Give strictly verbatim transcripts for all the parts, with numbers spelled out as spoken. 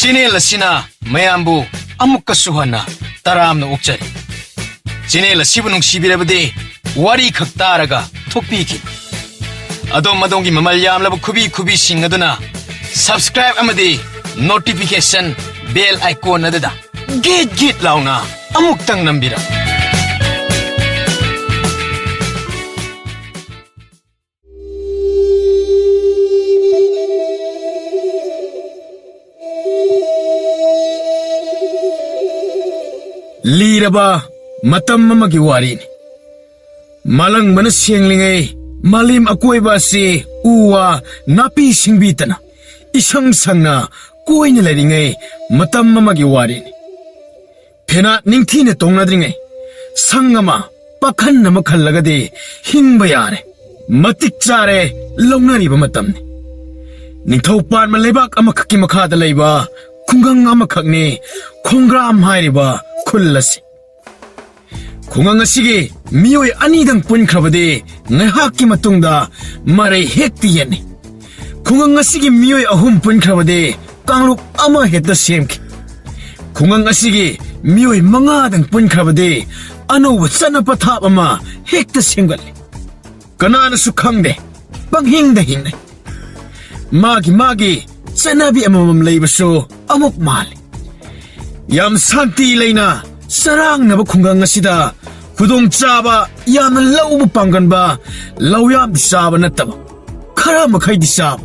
Channel ꯑꯁꯤꯅ ꯃꯌꯥꯝꯕꯨ ꯑꯃꯨꯛꯀꯁꯨ ꯍꯟꯅ ꯇꯔꯥꯝꯅ ꯑꯣꯛꯆꯔꯤ꯫ ꯆꯦꯅꯦꯜ ꯑꯁꯤꯕꯨ ꯅꯨꯡꯁꯤꯕꯤꯔꯕꯗꯤ ꯋꯥꯔꯤ ꯈꯛ ꯇꯥꯔꯒ ꯊꯣꯛꯄꯤꯈꯤꯅꯨ꯫ ꯑꯗꯣꯝ ꯑꯗꯣꯝꯒꯤ ꯃꯃꯜ ꯌꯥꯝꯂꯕ ꯈꯨꯕꯤ ꯈꯨꯕꯤꯁꯤꯡ ꯑꯗꯨꯅ subscribe ꯑꯃꯗꯤ notification bell icon ꯑꯗꯨꯗ ꯒꯤꯠ ꯒꯤꯠ ꯂꯥꯎꯅ ꯑꯃꯨꯛꯇꯪ ꯅꯝꯕꯤꯔꯝꯃꯨ꯫ ꯂꯤꯔꯕ ꯃꯇꯝ ꯑꯃꯒꯤ ꯋꯥꯔꯤꯅꯤ꯫ ꯃꯥꯂꯪꯕꯅ ꯁꯦꯡꯂꯤꯉꯩ, ꯃꯥꯂꯦꯝ ꯑꯀꯣꯏꯕ ꯑꯁꯤ ꯎ ꯋꯥ, ꯅꯥꯄꯤ ꯁꯤꯡꯕꯤꯇꯅ ꯏꯁꯪ ꯁꯪꯅ ꯀꯣꯏꯅ ꯂꯩꯔꯤꯉꯩ ꯃꯇꯝ ꯑꯃꯒꯤ ꯋꯥꯔꯤꯅꯤ꯫ ꯐꯦꯅꯥꯠ ꯅꯤꯡꯊꯤꯅ ꯇꯣꯡꯅꯗ꯭ꯔꯤꯉꯩ, ꯁꯪ ꯑꯃ, ꯄꯥꯈꯟ ꯑꯃ ꯈꯜꯂꯒꯗꯤ ꯍꯤꯡꯕ ꯌꯥꯔꯦ, ꯃꯇꯤꯛ ꯆꯥꯔꯦ ꯂꯧꯅꯔꯤꯕ ꯃꯇꯝꯅꯤ꯫ ꯅꯤꯡꯊꯧ ꯄꯥꯟꯕ ꯂꯩꯕꯥꯛ ꯑꯃꯈꯛꯀꯤ ꯃꯈꯥꯗ ꯂꯩꯕ ꯈꯨꯡꯒꯪ ꯑꯃꯈꯛꯅꯤ ꯈꯣꯡꯒ꯭ꯔꯥꯝ ꯍꯥꯏꯔꯤꯕ ꯈꯨꯜ ꯑꯁꯤ꯫ ꯈꯨꯡꯒꯪ ꯑꯁꯤꯒꯤ ꯃꯤꯑꯣꯏ ꯑꯅꯤꯗꯪ ꯄꯨꯟꯈ꯭ꯔꯕꯗꯤ ꯉꯥꯏꯍꯥꯛꯀꯤ ꯃꯇꯨꯡꯗ ꯃꯔꯩ ꯍꯦꯛꯇ ꯌꯦꯠꯅꯩ꯫ ꯈꯨꯡꯒꯪ ꯑꯁꯤꯒꯤ ꯃꯤꯑꯣꯏ ꯑꯍꯨꯝ ꯄꯨꯟꯈ꯭ꯔꯕꯗꯤ ꯀꯥꯡꯂꯨꯞ ꯑꯃ ꯍꯦꯛꯇ ꯁꯦꯝꯈꯤ꯫ ꯈꯨꯡꯒꯪ ꯑꯁꯤꯒꯤ ꯃꯤꯑꯣꯏ ꯃꯉꯥꯗꯪ ꯄꯨꯟꯈ꯭ꯔꯕꯗꯤ ꯑꯅꯧꯕ ꯆꯠꯅ ꯄꯊꯥꯞ ꯑꯃ ꯍꯦꯛꯇ ꯁꯦꯝꯒꯠꯂꯤ꯫ ꯀꯅꯥꯅꯁꯨ ꯈꯪꯗꯦ, ꯄꯪꯍꯤꯡꯗ ꯍꯤꯡꯅꯩ꯫ ꯃꯥꯒꯤ ꯃꯥꯒꯤ ꯆꯠꯅꯕꯤ ꯑꯃꯃꯝ ꯂꯩꯕꯁꯨ ꯑꯃꯨꯛ ꯃꯥꯜꯂꯤ꯫ ꯌꯥꯝ ꯁꯥꯟꯇꯤ ꯂꯩꯅ ꯆꯔꯥꯡꯅꯕ ꯈꯨꯡꯒꯪ ꯑꯁꯤꯗ ꯈꯨꯗꯣꯡꯆꯥꯕ ꯌꯥꯝꯅ ꯂꯧꯕ ꯄꯥꯝꯒꯟꯕ ꯂꯧꯌꯥꯝꯗꯤ ꯆꯥꯕ ꯅꯠꯇꯕ, ꯈꯔ ꯃꯈꯩꯗꯤ ꯆꯥꯕ,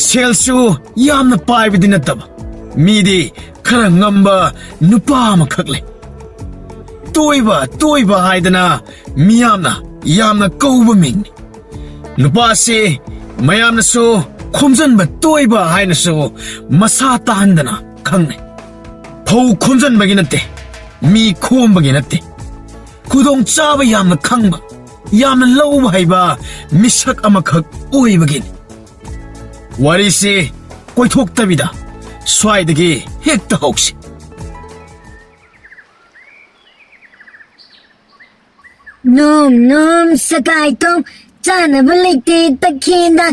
ꯁꯦꯜꯁꯨ ꯌꯥꯝꯅ ꯄꯥꯏꯕꯗꯤ ꯅꯠꯇꯕ, ꯃꯤꯗꯤ ꯈꯔ ꯉꯝꯕ ꯅꯨꯄꯥ ꯑꯃꯈꯛ ꯂꯩ꯫ ꯇꯣꯏꯕ, ꯇꯣꯏꯕ ꯍꯥꯏꯗꯅ ꯃꯤꯌꯥꯝꯅ ꯌꯥꯝꯅ ꯀꯧꯕ ꯃꯤꯡꯅꯤ꯫ ꯅꯨꯄꯥꯁꯤ ꯃꯌꯥꯝꯅꯁꯨ ꯈꯣꯝꯖꯟꯕ ꯇꯣꯏꯕ ꯍꯥꯏꯅꯁꯨ ꯃꯁꯥ ꯇꯥꯍꯟꯗꯅ ꯈꯪꯅꯩ꯫ ꯐꯧ ꯈꯣꯝꯖꯟꯕꯒꯤ ꯅꯠꯇꯦ, ꯃꯤ ꯈꯣꯝꯕꯒꯤ ꯅꯠꯇꯦ, ꯈꯨꯗꯣꯡꯆꯥꯕ ꯌꯥꯝꯅ ꯈꯪꯕ, ꯌꯥꯝꯅ ꯂꯧꯕ ꯍꯩꯕ ꯃꯤꯁꯛ ꯑꯃꯈꯛ ꯑꯣꯏꯕꯒꯤꯅꯤ꯫ ꯋꯥꯔꯤꯁꯤ ꯀꯣꯏꯊꯣꯛꯇꯕꯤꯗ ꯁ꯭ꯋꯥꯏꯗꯒꯤ ꯍꯦꯛꯇ ꯍꯧꯁꯤ꯫ ꯅꯣꯝ ꯅꯣꯝ ꯁꯒꯥꯏ ꯇꯣꯝ, ꯆꯥꯅꯕ ꯂꯩꯇꯦ ꯇꯈꯦꯟꯗ꯫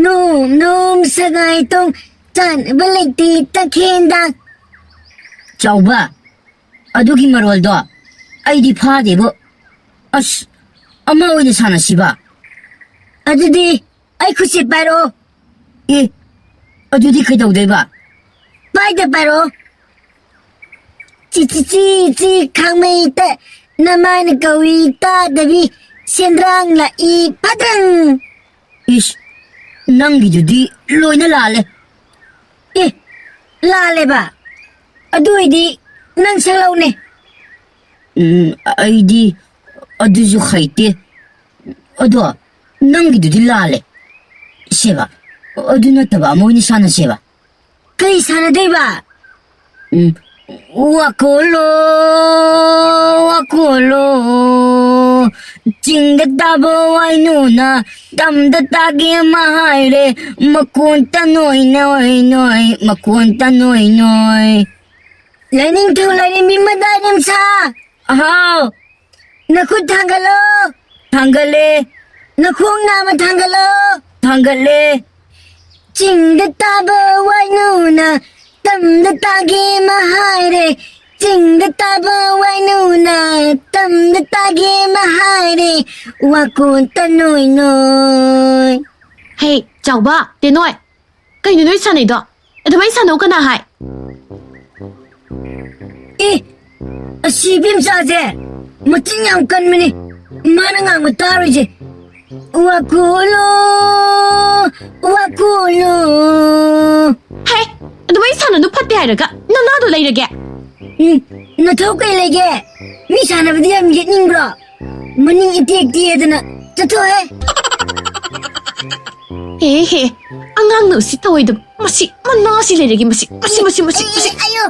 ꯅꯣꯝ ꯅꯣꯝ ꯁꯒꯥꯏ ꯇꯣꯝ, ꯆꯥꯅꯕ ꯂꯩꯇꯦ ꯇꯈꯦꯟꯗ꯫ ꯆꯥꯎꯕ, ꯑꯗꯨꯒꯤ ꯃꯔꯣꯜꯗꯣ ꯑꯩꯗꯤ ꯐꯥꯗꯦꯕꯨ꯫ ꯑꯁ, ꯑꯃ ꯑꯣꯏꯅ ꯁꯥꯟꯅꯁꯤꯕ꯫ ꯑꯗꯨꯗꯤ ꯑꯩ ꯈꯨꯠꯁꯦ ꯄꯥꯏꯔꯛꯑꯣ꯫ ꯑꯦ, ꯑꯗꯨꯗꯤ ꯀꯩꯗꯧꯗꯣꯏꯕ? ꯄꯥꯏꯗ ꯄꯥꯏꯔꯛꯑꯣ꯫ ꯆꯤ ꯆꯤ ꯆꯤ ꯆꯤ ꯈꯥꯡꯃꯩꯇ ꯅꯃꯥꯏꯅ ꯀꯧꯏ ꯇꯥꯗꯕꯤ ꯁꯦꯟꯗ꯭ꯔꯥꯡ ꯂꯥꯛꯏ ꯐꯗ꯭ꯔꯪ꯫ ꯏꯁ, ꯅꯪꯒꯤꯗꯨꯗꯤ ꯂꯣꯏꯅ ꯂꯥꯜꯂꯦ꯫ ꯑꯦ, ꯂꯥꯜꯂꯦꯕ? ꯑꯗꯨ ꯑꯣꯏꯗꯤ ꯅꯪ ꯁꯛꯂꯛꯎꯅꯦ꯫ ꯎꯝ, ꯑꯩꯗꯤ ꯑꯗꯨꯁꯨ ꯍꯩꯇꯦ꯫ ꯑꯗꯣ ꯅꯪꯒꯤꯗꯨꯗꯤ ꯂꯥꯜꯂꯦ꯫ ꯁꯦꯕ, ꯑꯗꯨ ꯅꯠꯇꯕ ꯑꯃ ꯑꯣꯏꯅ ꯁꯥꯟꯅꯁꯦꯕ꯫ ꯀꯩ ꯁꯥꯟꯅꯗꯣꯏꯕ? ꯎꯝ, ꯋꯥꯀꯣꯜꯂꯣ, ꯋꯥꯀꯣꯜꯂꯣ꯫ ꯆꯤꯡꯗ ꯇꯥꯕ ꯋꯥꯏꯅꯨꯅ ꯇꯝꯗ ꯇꯥꯒꯦ ꯑꯃ ꯍꯥꯏꯔꯦ꯫ ꯃꯀꯣꯟ ꯇꯅꯣꯏ ꯅꯣꯏ ꯅꯣꯏ, ꯃꯀꯣꯟ ꯇꯅꯣꯏ ꯅꯣꯏ꯫ ꯂꯥꯏꯅꯤꯡꯊꯧ ꯂꯥꯏꯔꯦꯝꯕꯤ ꯃꯗꯥꯏ ꯅꯨꯡꯁꯥ꯫ ꯍꯥꯎ꯫ ꯅꯈꯨꯠ ꯊꯥꯡꯒꯠꯂꯣ꯫ ꯊꯥꯡꯒꯠꯂꯦ꯫ ꯅꯈꯣꯡ ꯅꯥꯝꯃ ꯊꯥꯡꯒꯠꯂꯣ꯫ ꯊꯥꯡꯒꯠꯂꯦ꯫ ꯆꯤꯡꯗ ꯇꯥꯕ ꯋꯥꯏꯅꯨꯅ ꯇꯝꯗ ꯇꯥꯒꯦ ꯑꯃ ꯍꯥꯏꯔꯦ꯫ ꯆꯤꯡꯗ ꯇꯥꯕ ꯋꯥꯏꯅꯨꯅ ꯇꯝꯗ ꯇꯥꯒꯦ ꯑꯃ ꯍꯥꯏꯔꯦ꯫ ꯋꯥꯀꯣꯟ ꯇꯅꯣꯏ ꯅꯣꯏ꯫ ꯍꯦ, ꯆꯥꯎꯕ, ꯇꯦꯅꯣꯏ, ꯀꯩꯅꯣ ꯅꯣꯏ ꯁꯥꯟꯅꯩꯗꯣ? ꯑꯗꯨꯃꯥꯏꯅ ꯁꯥꯟꯅꯧ ꯀꯅꯥ ꯍꯥꯏ? ꯑꯦ, ꯑꯁꯤ ꯏꯕꯦꯝꯆꯥꯁꯦ ꯃꯆꯤꯟ ꯌꯥꯝ ꯀꯟꯕꯅꯤ꯫ ꯃꯥꯅ ꯉꯥꯡꯕ ꯇꯥꯔꯣꯏꯁꯦ꯫ ꯋꯥꯀꯨꯂꯨ, ꯋꯥꯀꯨꯂꯨ꯫ ꯍꯦ, ꯑꯗꯨꯃꯥꯏꯅ ꯁꯥꯟꯅꯅꯨ ꯐꯠꯇꯦ ꯍꯥꯏꯔꯒ ꯅꯅꯥꯗꯣ ꯂꯩꯔꯒꯦ꯫ ꯎꯝ, ꯅꯊꯧ ꯀꯩ ꯂꯩꯒꯦ? ꯃꯤ ꯁꯥꯟꯅꯕꯗꯤ ꯌꯥꯝ ꯌꯦꯠꯅꯤꯡꯕ꯭ꯔꯣ? ꯃꯅꯤꯡ ꯏꯇꯦꯛ ꯇꯦꯛꯑꯗꯅ ꯆꯠꯊꯣꯛꯍꯦ꯫ ꯑꯦ ꯍꯦ, ꯑꯉꯥꯡꯅ ꯎꯁꯤꯠ ꯊꯑꯣꯏꯗꯕ꯫ ꯃꯁꯤ ꯃꯅꯥꯁꯤ ꯂꯩꯔꯒꯦ, ꯃꯁꯤ, ꯃꯁꯤ, ꯃꯁꯤ, ꯃꯁꯤ, ꯃꯁꯤ꯫ ꯑꯌꯣ꯫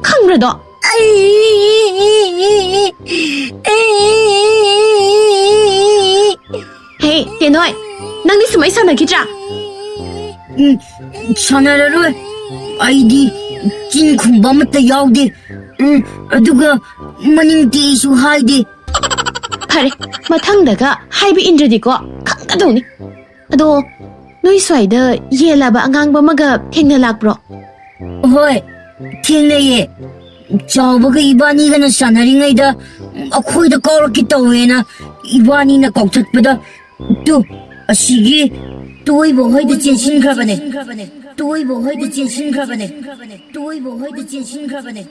ꯈꯪꯕ꯭ꯔꯗꯣ? ꯑꯩ꯫ ꯍꯦ, ꯇꯦꯅꯣꯏ, ꯅꯪꯗꯤ ꯁꯨꯃꯥꯏ ꯁꯥꯟꯅꯈꯤꯗ꯭ꯔꯥ? ꯎꯝ, ꯁꯥꯟꯅꯔꯔꯣꯏ꯫ ꯑꯩꯗꯤ ꯆꯤꯟ ꯈꯨꯝꯕ ꯑꯃꯠꯇ ꯌꯥꯎꯗꯦ꯫ ꯎꯝ, ꯑꯗꯨꯒ ꯃꯅꯤꯡ ꯇꯦꯛꯏꯁꯨ ꯍꯥꯏꯗꯦ꯫ ꯐꯔꯦ, ꯃꯊꯪꯗꯒ ꯍꯥꯏꯕ ꯏꯟꯗ꯭ꯔꯗꯤꯀꯣ, ꯈꯪꯒꯗꯧꯅꯤ꯫ ꯑꯗꯣ, ꯅꯣꯏ ꯁ꯭ꯋꯥꯏꯗ ꯌꯦꯟ ꯂꯥꯕ ꯑꯉꯥꯡꯕ ꯑꯃꯒ ꯊꯦꯡꯅ ꯂꯥꯛꯄ꯭ꯔꯣ? ꯍꯣꯏ, ꯊꯦꯡꯅꯩꯌꯦ꯫ ꯆꯥꯎꯕꯒ ꯏꯕꯥꯅꯤꯒꯅ ꯁꯥꯟꯅꯔꯤꯉꯩꯗ ꯑꯩꯈꯣꯏꯗ ꯀꯥꯎꯔꯛꯀꯦ ꯇꯧꯋꯦꯅ ꯏꯕꯥꯅꯤꯅ ꯀꯥꯎꯊꯠꯄꯗ, ꯇꯨ, ꯑꯁꯤꯒꯤ ꯇꯣꯏꯕ ꯍꯣꯏꯗ ꯆꯦꯟꯁꯤꯟꯈ꯭ꯔꯕꯅꯦ꯫ ꯇꯣꯏꯕ ꯍꯣꯏꯗ ꯆꯦꯟꯁꯤꯟꯈ꯭ꯔꯕꯅꯦ꯫ ꯇꯣꯏꯕ ꯍꯣꯏꯗ ꯆꯦꯟꯁꯤꯟꯈ꯭ꯔꯕꯅꯦ꯫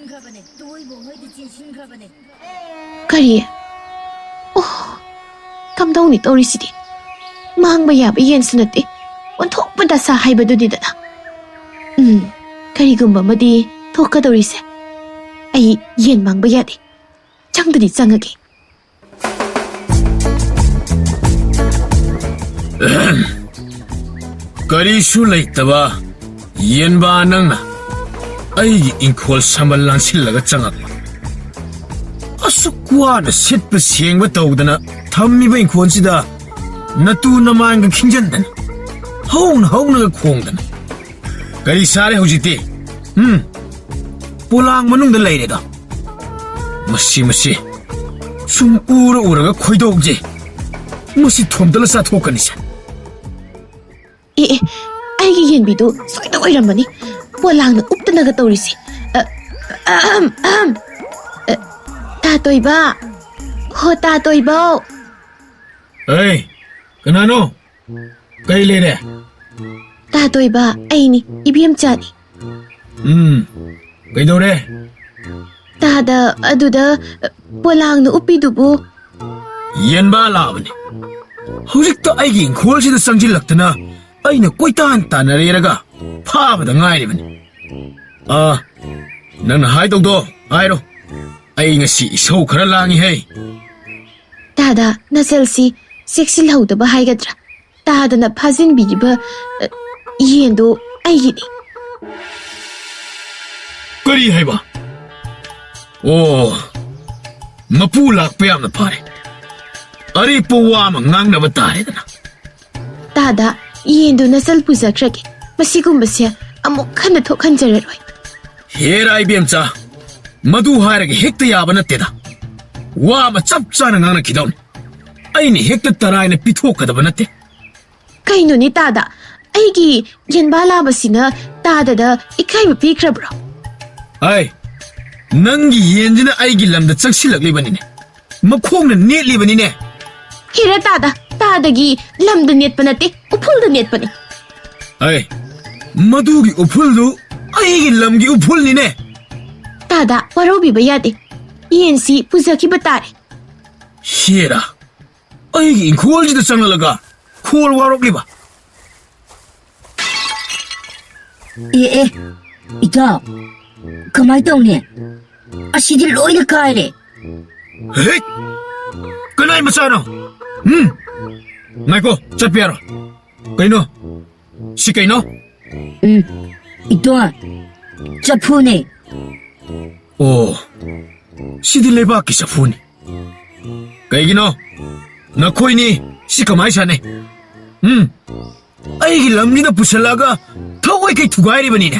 ꯇꯣꯏꯕ ꯍꯣꯏꯗ ꯆꯦꯟꯁꯤꯟꯈ꯭ꯔꯕꯅꯦ꯫ ꯀꯔꯤ? ꯑꯣ, ꯀꯝꯗꯧꯅꯤ ꯇꯧꯔꯤꯁꯤꯗꯤ? ꯃꯥꯡꯕ ꯌꯥꯕ ꯌꯦꯟꯁꯨ ꯅꯠꯇꯦ, ꯑꯣꯟꯊꯣꯛꯄ ꯗꯁꯥ ꯍꯥꯏꯕꯗꯨꯅꯤꯗꯅ꯫ ꯎꯝ, ꯀꯔꯤꯒꯨꯝꯕ ꯑꯃꯗꯤ ꯊꯣꯛꯀꯗꯧꯔꯤꯁꯦ꯫ ꯑꯩ ꯌꯦꯟ ꯃꯥꯡꯕ ꯌꯥꯗꯦ, ꯆꯪꯗꯗꯤ ꯆꯪꯉꯒꯦ꯫ ꯀꯔꯤꯁꯨ ꯂꯩꯇꯕ ꯌꯦꯟꯕꯥ ꯅꯪꯅ ꯑꯩꯒꯤ ꯏꯪꯈꯣꯜ ꯁꯝꯕꯜ ꯂꯥꯟꯁꯤꯜꯂꯒ ꯆꯪꯉꯛꯄ꯫ ꯑꯁꯨꯛ ꯋꯥꯅ ꯁꯤꯠꯄ ꯁꯦꯡꯕ ꯇꯧꯗꯅ ꯊꯝꯃꯤꯕ ꯏꯪꯈꯣꯜꯁꯤꯗ ꯅꯇꯨ ꯅꯃꯥꯡꯒ ꯈꯤꯡꯖꯤꯟꯗꯅ ꯍꯧꯅ ꯍꯧꯅꯒ ꯈꯣꯡꯗꯅ꯫ ꯀꯔꯤ ꯁꯥꯔꯦ ꯍꯧꯖꯤꯛꯇꯤ? ꯎꯝ, ꯄꯣꯂꯥꯡ ꯃꯅꯨꯡꯗ ꯂꯩꯔꯦꯗꯣ꯫ ꯃꯁꯤ, ꯃꯁꯤ꯫ ꯁꯨꯝ ꯎꯔ ꯎꯔꯒ ꯈꯣꯏꯗꯧꯁꯦ ꯃꯁꯤ ꯊꯣꯝꯗꯠꯂ ꯆꯥꯊꯣꯛꯀꯅꯤꯁꯦ꯫ ꯑꯦ, ꯑꯦ, ꯑꯩꯒꯤ ꯌꯦꯟꯕꯤꯗꯨ ꯁꯣꯏꯗ ꯑꯣꯏꯔꯝꯃꯅꯤ꯫ ꯄꯣꯂꯥꯡꯅ ꯎꯞꯇꯅꯒ ꯇꯧꯔꯤꯁꯦ꯫ ꯑ, ꯑꯍꯝ, ꯑꯍꯝ꯫ ꯑ, ꯇꯥ ꯇꯣꯏꯕ꯫ ꯍꯣ, ꯇꯥ ꯇꯣꯏꯕꯧ꯫ ꯑꯩ, ꯀꯅꯥꯅꯣ? ꯀꯩ ꯂꯩꯔꯦ? ꯇꯥ ꯇꯣꯏꯕ, ꯑꯩꯅꯤ, ꯏꯕꯦꯝꯆꯥꯅꯤ꯫ ꯎꯝ, ꯀꯩꯗꯧꯔꯦ? ꯇꯥꯗ, ꯑꯗꯨꯗ, ꯄꯣꯂꯥꯡꯅ ꯎꯞꯄꯤꯗꯨꯕꯨ꯫ ꯌꯦꯟꯕꯥ ꯂꯥꯕꯅꯤ꯫ ꯍꯧꯖꯤꯛꯇ ꯑꯩꯒꯤ ꯏꯪꯈꯣꯜꯁꯤꯗ ꯆꯪꯁꯤꯜꯂꯛꯇꯅ ꯑꯩꯅ ꯀꯣꯏꯇꯥꯟ ꯇꯥꯟꯅꯔꯦꯔꯒ ꯐꯥꯕꯗ ꯉꯥꯏꯔꯤꯕꯅꯤ꯫ ꯑꯥ, ꯅꯪꯅ ꯍꯥꯏꯗꯧꯗꯣ ꯍꯥꯏꯔꯣ꯫ ꯑꯩ ꯉꯁꯤ ꯏꯁꯧ ꯈꯔ ꯂꯥꯡꯉꯤꯍꯦ꯫ ꯇꯥꯗ, ꯅꯆꯜꯁꯤ ꯆꯦꯛꯁꯤꯜꯍꯧꯗꯕ ꯍꯥꯏꯒꯗ꯭ꯔꯥ? ꯇꯥꯗꯅ ꯐꯥꯖꯤꯟꯕꯤꯔꯤꯕ, ꯑ, ꯌꯦꯟꯗꯣ ꯑꯩꯒꯤꯅꯤ꯫ ꯀꯔꯤ ꯍꯥꯏꯕ? ꯑꯣ, ꯃꯄꯨ ꯂꯥꯛꯄ ꯌꯥꯝꯅ ꯐꯔꯦ꯫ ꯑꯔꯦꯞꯄ ꯋꯥ ꯑꯃ ꯉꯥꯡꯅꯕ ꯇꯥꯔꯦꯗꯅ꯫ ꯇꯥꯗ, ꯌꯦꯟꯗꯨ ꯅꯆꯜ ꯄꯨꯖꯈ꯭ꯔꯒꯦ꯫ ꯃꯁꯤꯒꯨꯝꯕꯁꯦ ꯑꯃꯨꯛ ꯍꯟꯅ ꯊꯣꯛꯍꯟꯖꯔꯔꯣꯏ꯫ ꯍꯦꯔꯥ ꯏꯕꯦꯝꯆꯥ, ꯃꯗꯨ ꯍꯥꯏꯔꯒ ꯍꯦꯛꯇ ꯌꯥꯕ ꯅꯠꯇꯦꯗ꯫ ꯋꯥ ꯑꯃ ꯆꯞ ꯆꯥꯅ ꯉꯥꯡꯅꯈꯤꯗꯧꯅꯤ꯫ ꯑꯩꯅ ꯍꯦꯛꯇ ꯇꯔꯥꯏꯅ ꯄꯤꯊꯣꯛꯀꯗꯕ ꯅꯠꯇꯦ꯫ ꯀꯩꯅꯣꯅꯦ ꯇꯥꯗ? ꯑꯩꯒꯤ ꯌꯦꯟꯕꯥ ꯂꯥꯕꯁꯤꯅ ꯇꯥꯗꯗ ꯏꯀꯥꯏꯕ ꯄꯤꯈ꯭ꯔꯕ꯭ꯔꯣ? ꯑꯩ, ꯅꯪꯒꯤ ꯌꯦꯟꯁꯤꯅ ꯑꯩꯒꯤ ꯂꯝꯗ ꯆꯪꯁꯤꯜꯂꯛꯂꯤꯕꯅꯤꯅꯦ꯫ ꯃꯈꯣꯡꯅ ꯅꯦꯠꯂꯤꯕꯅꯤꯅꯦ꯫ ꯍꯦꯔꯥ ꯇꯥꯗ, ꯇꯥꯗꯒꯤ ꯂꯝꯗ ꯅꯦꯠꯄ ꯅꯠꯇꯦ, ꯎꯐꯨꯜꯗ ꯅꯦꯠꯄꯅꯤ꯫ ꯑꯩ, ꯃꯗꯨꯒꯤ ꯎꯐꯨꯜꯗꯨ ꯑꯩꯒꯤ ꯂꯝꯒꯤ ꯎꯐꯨꯜꯅꯤꯅꯦ꯫ ꯇꯥꯗ, ꯋꯥꯔꯧꯕꯤꯕ ꯌꯥꯗꯦ꯫ ꯌꯦꯟꯁꯤ ꯄꯨꯖꯈꯤꯕ ꯇꯥꯔꯦ꯫ ꯍꯦꯔꯥ, ꯑꯩꯒꯤ ꯏꯪꯈꯣꯜꯁꯤꯗ ꯆꯪꯂꯛꯂꯒ ꯈꯣꯜ ꯋꯥꯔꯣꯛꯂꯤꯕ꯫ ꯑꯦ, ꯑꯦ, ꯏꯇꯥꯎ, ꯀꯃꯥꯏ ꯇꯧꯅꯤ? ꯑꯁꯤꯗꯤ ꯂꯣꯏꯅ ꯀꯥꯏꯔꯦ꯫ ꯍꯦꯛ! ꯀꯅꯥꯏ ꯃꯆꯥꯅꯣ? ꯎꯝ? ꯉꯥꯏꯈꯣ, ꯆꯠꯄ ꯌꯥꯔꯣꯏ꯫ ꯀꯩꯅꯣ? ꯁꯤ ꯀꯩꯅꯣ? ꯎꯝ, ꯏꯇꯣꯟ, ꯆꯐꯨꯅꯦ꯫ ꯑꯣ, ꯁꯤꯗꯤ ꯂꯩꯕꯥꯛꯀꯤ ꯆꯐꯨꯅꯤ꯫ ꯀꯩꯒꯤꯅꯣ? ꯅꯈꯣꯏꯅꯤ ꯁꯤ ꯀꯃꯥꯏ ꯁꯥꯟꯅꯩ? ꯎꯝ? ꯑꯩꯒꯤ ꯂꯝꯁꯤꯗ ꯄꯨꯁꯜꯂꯛꯑꯒ ꯊꯋꯥꯏꯈꯩ ꯊꯨꯒꯥꯏꯔꯤꯕꯅꯤꯅꯦ꯫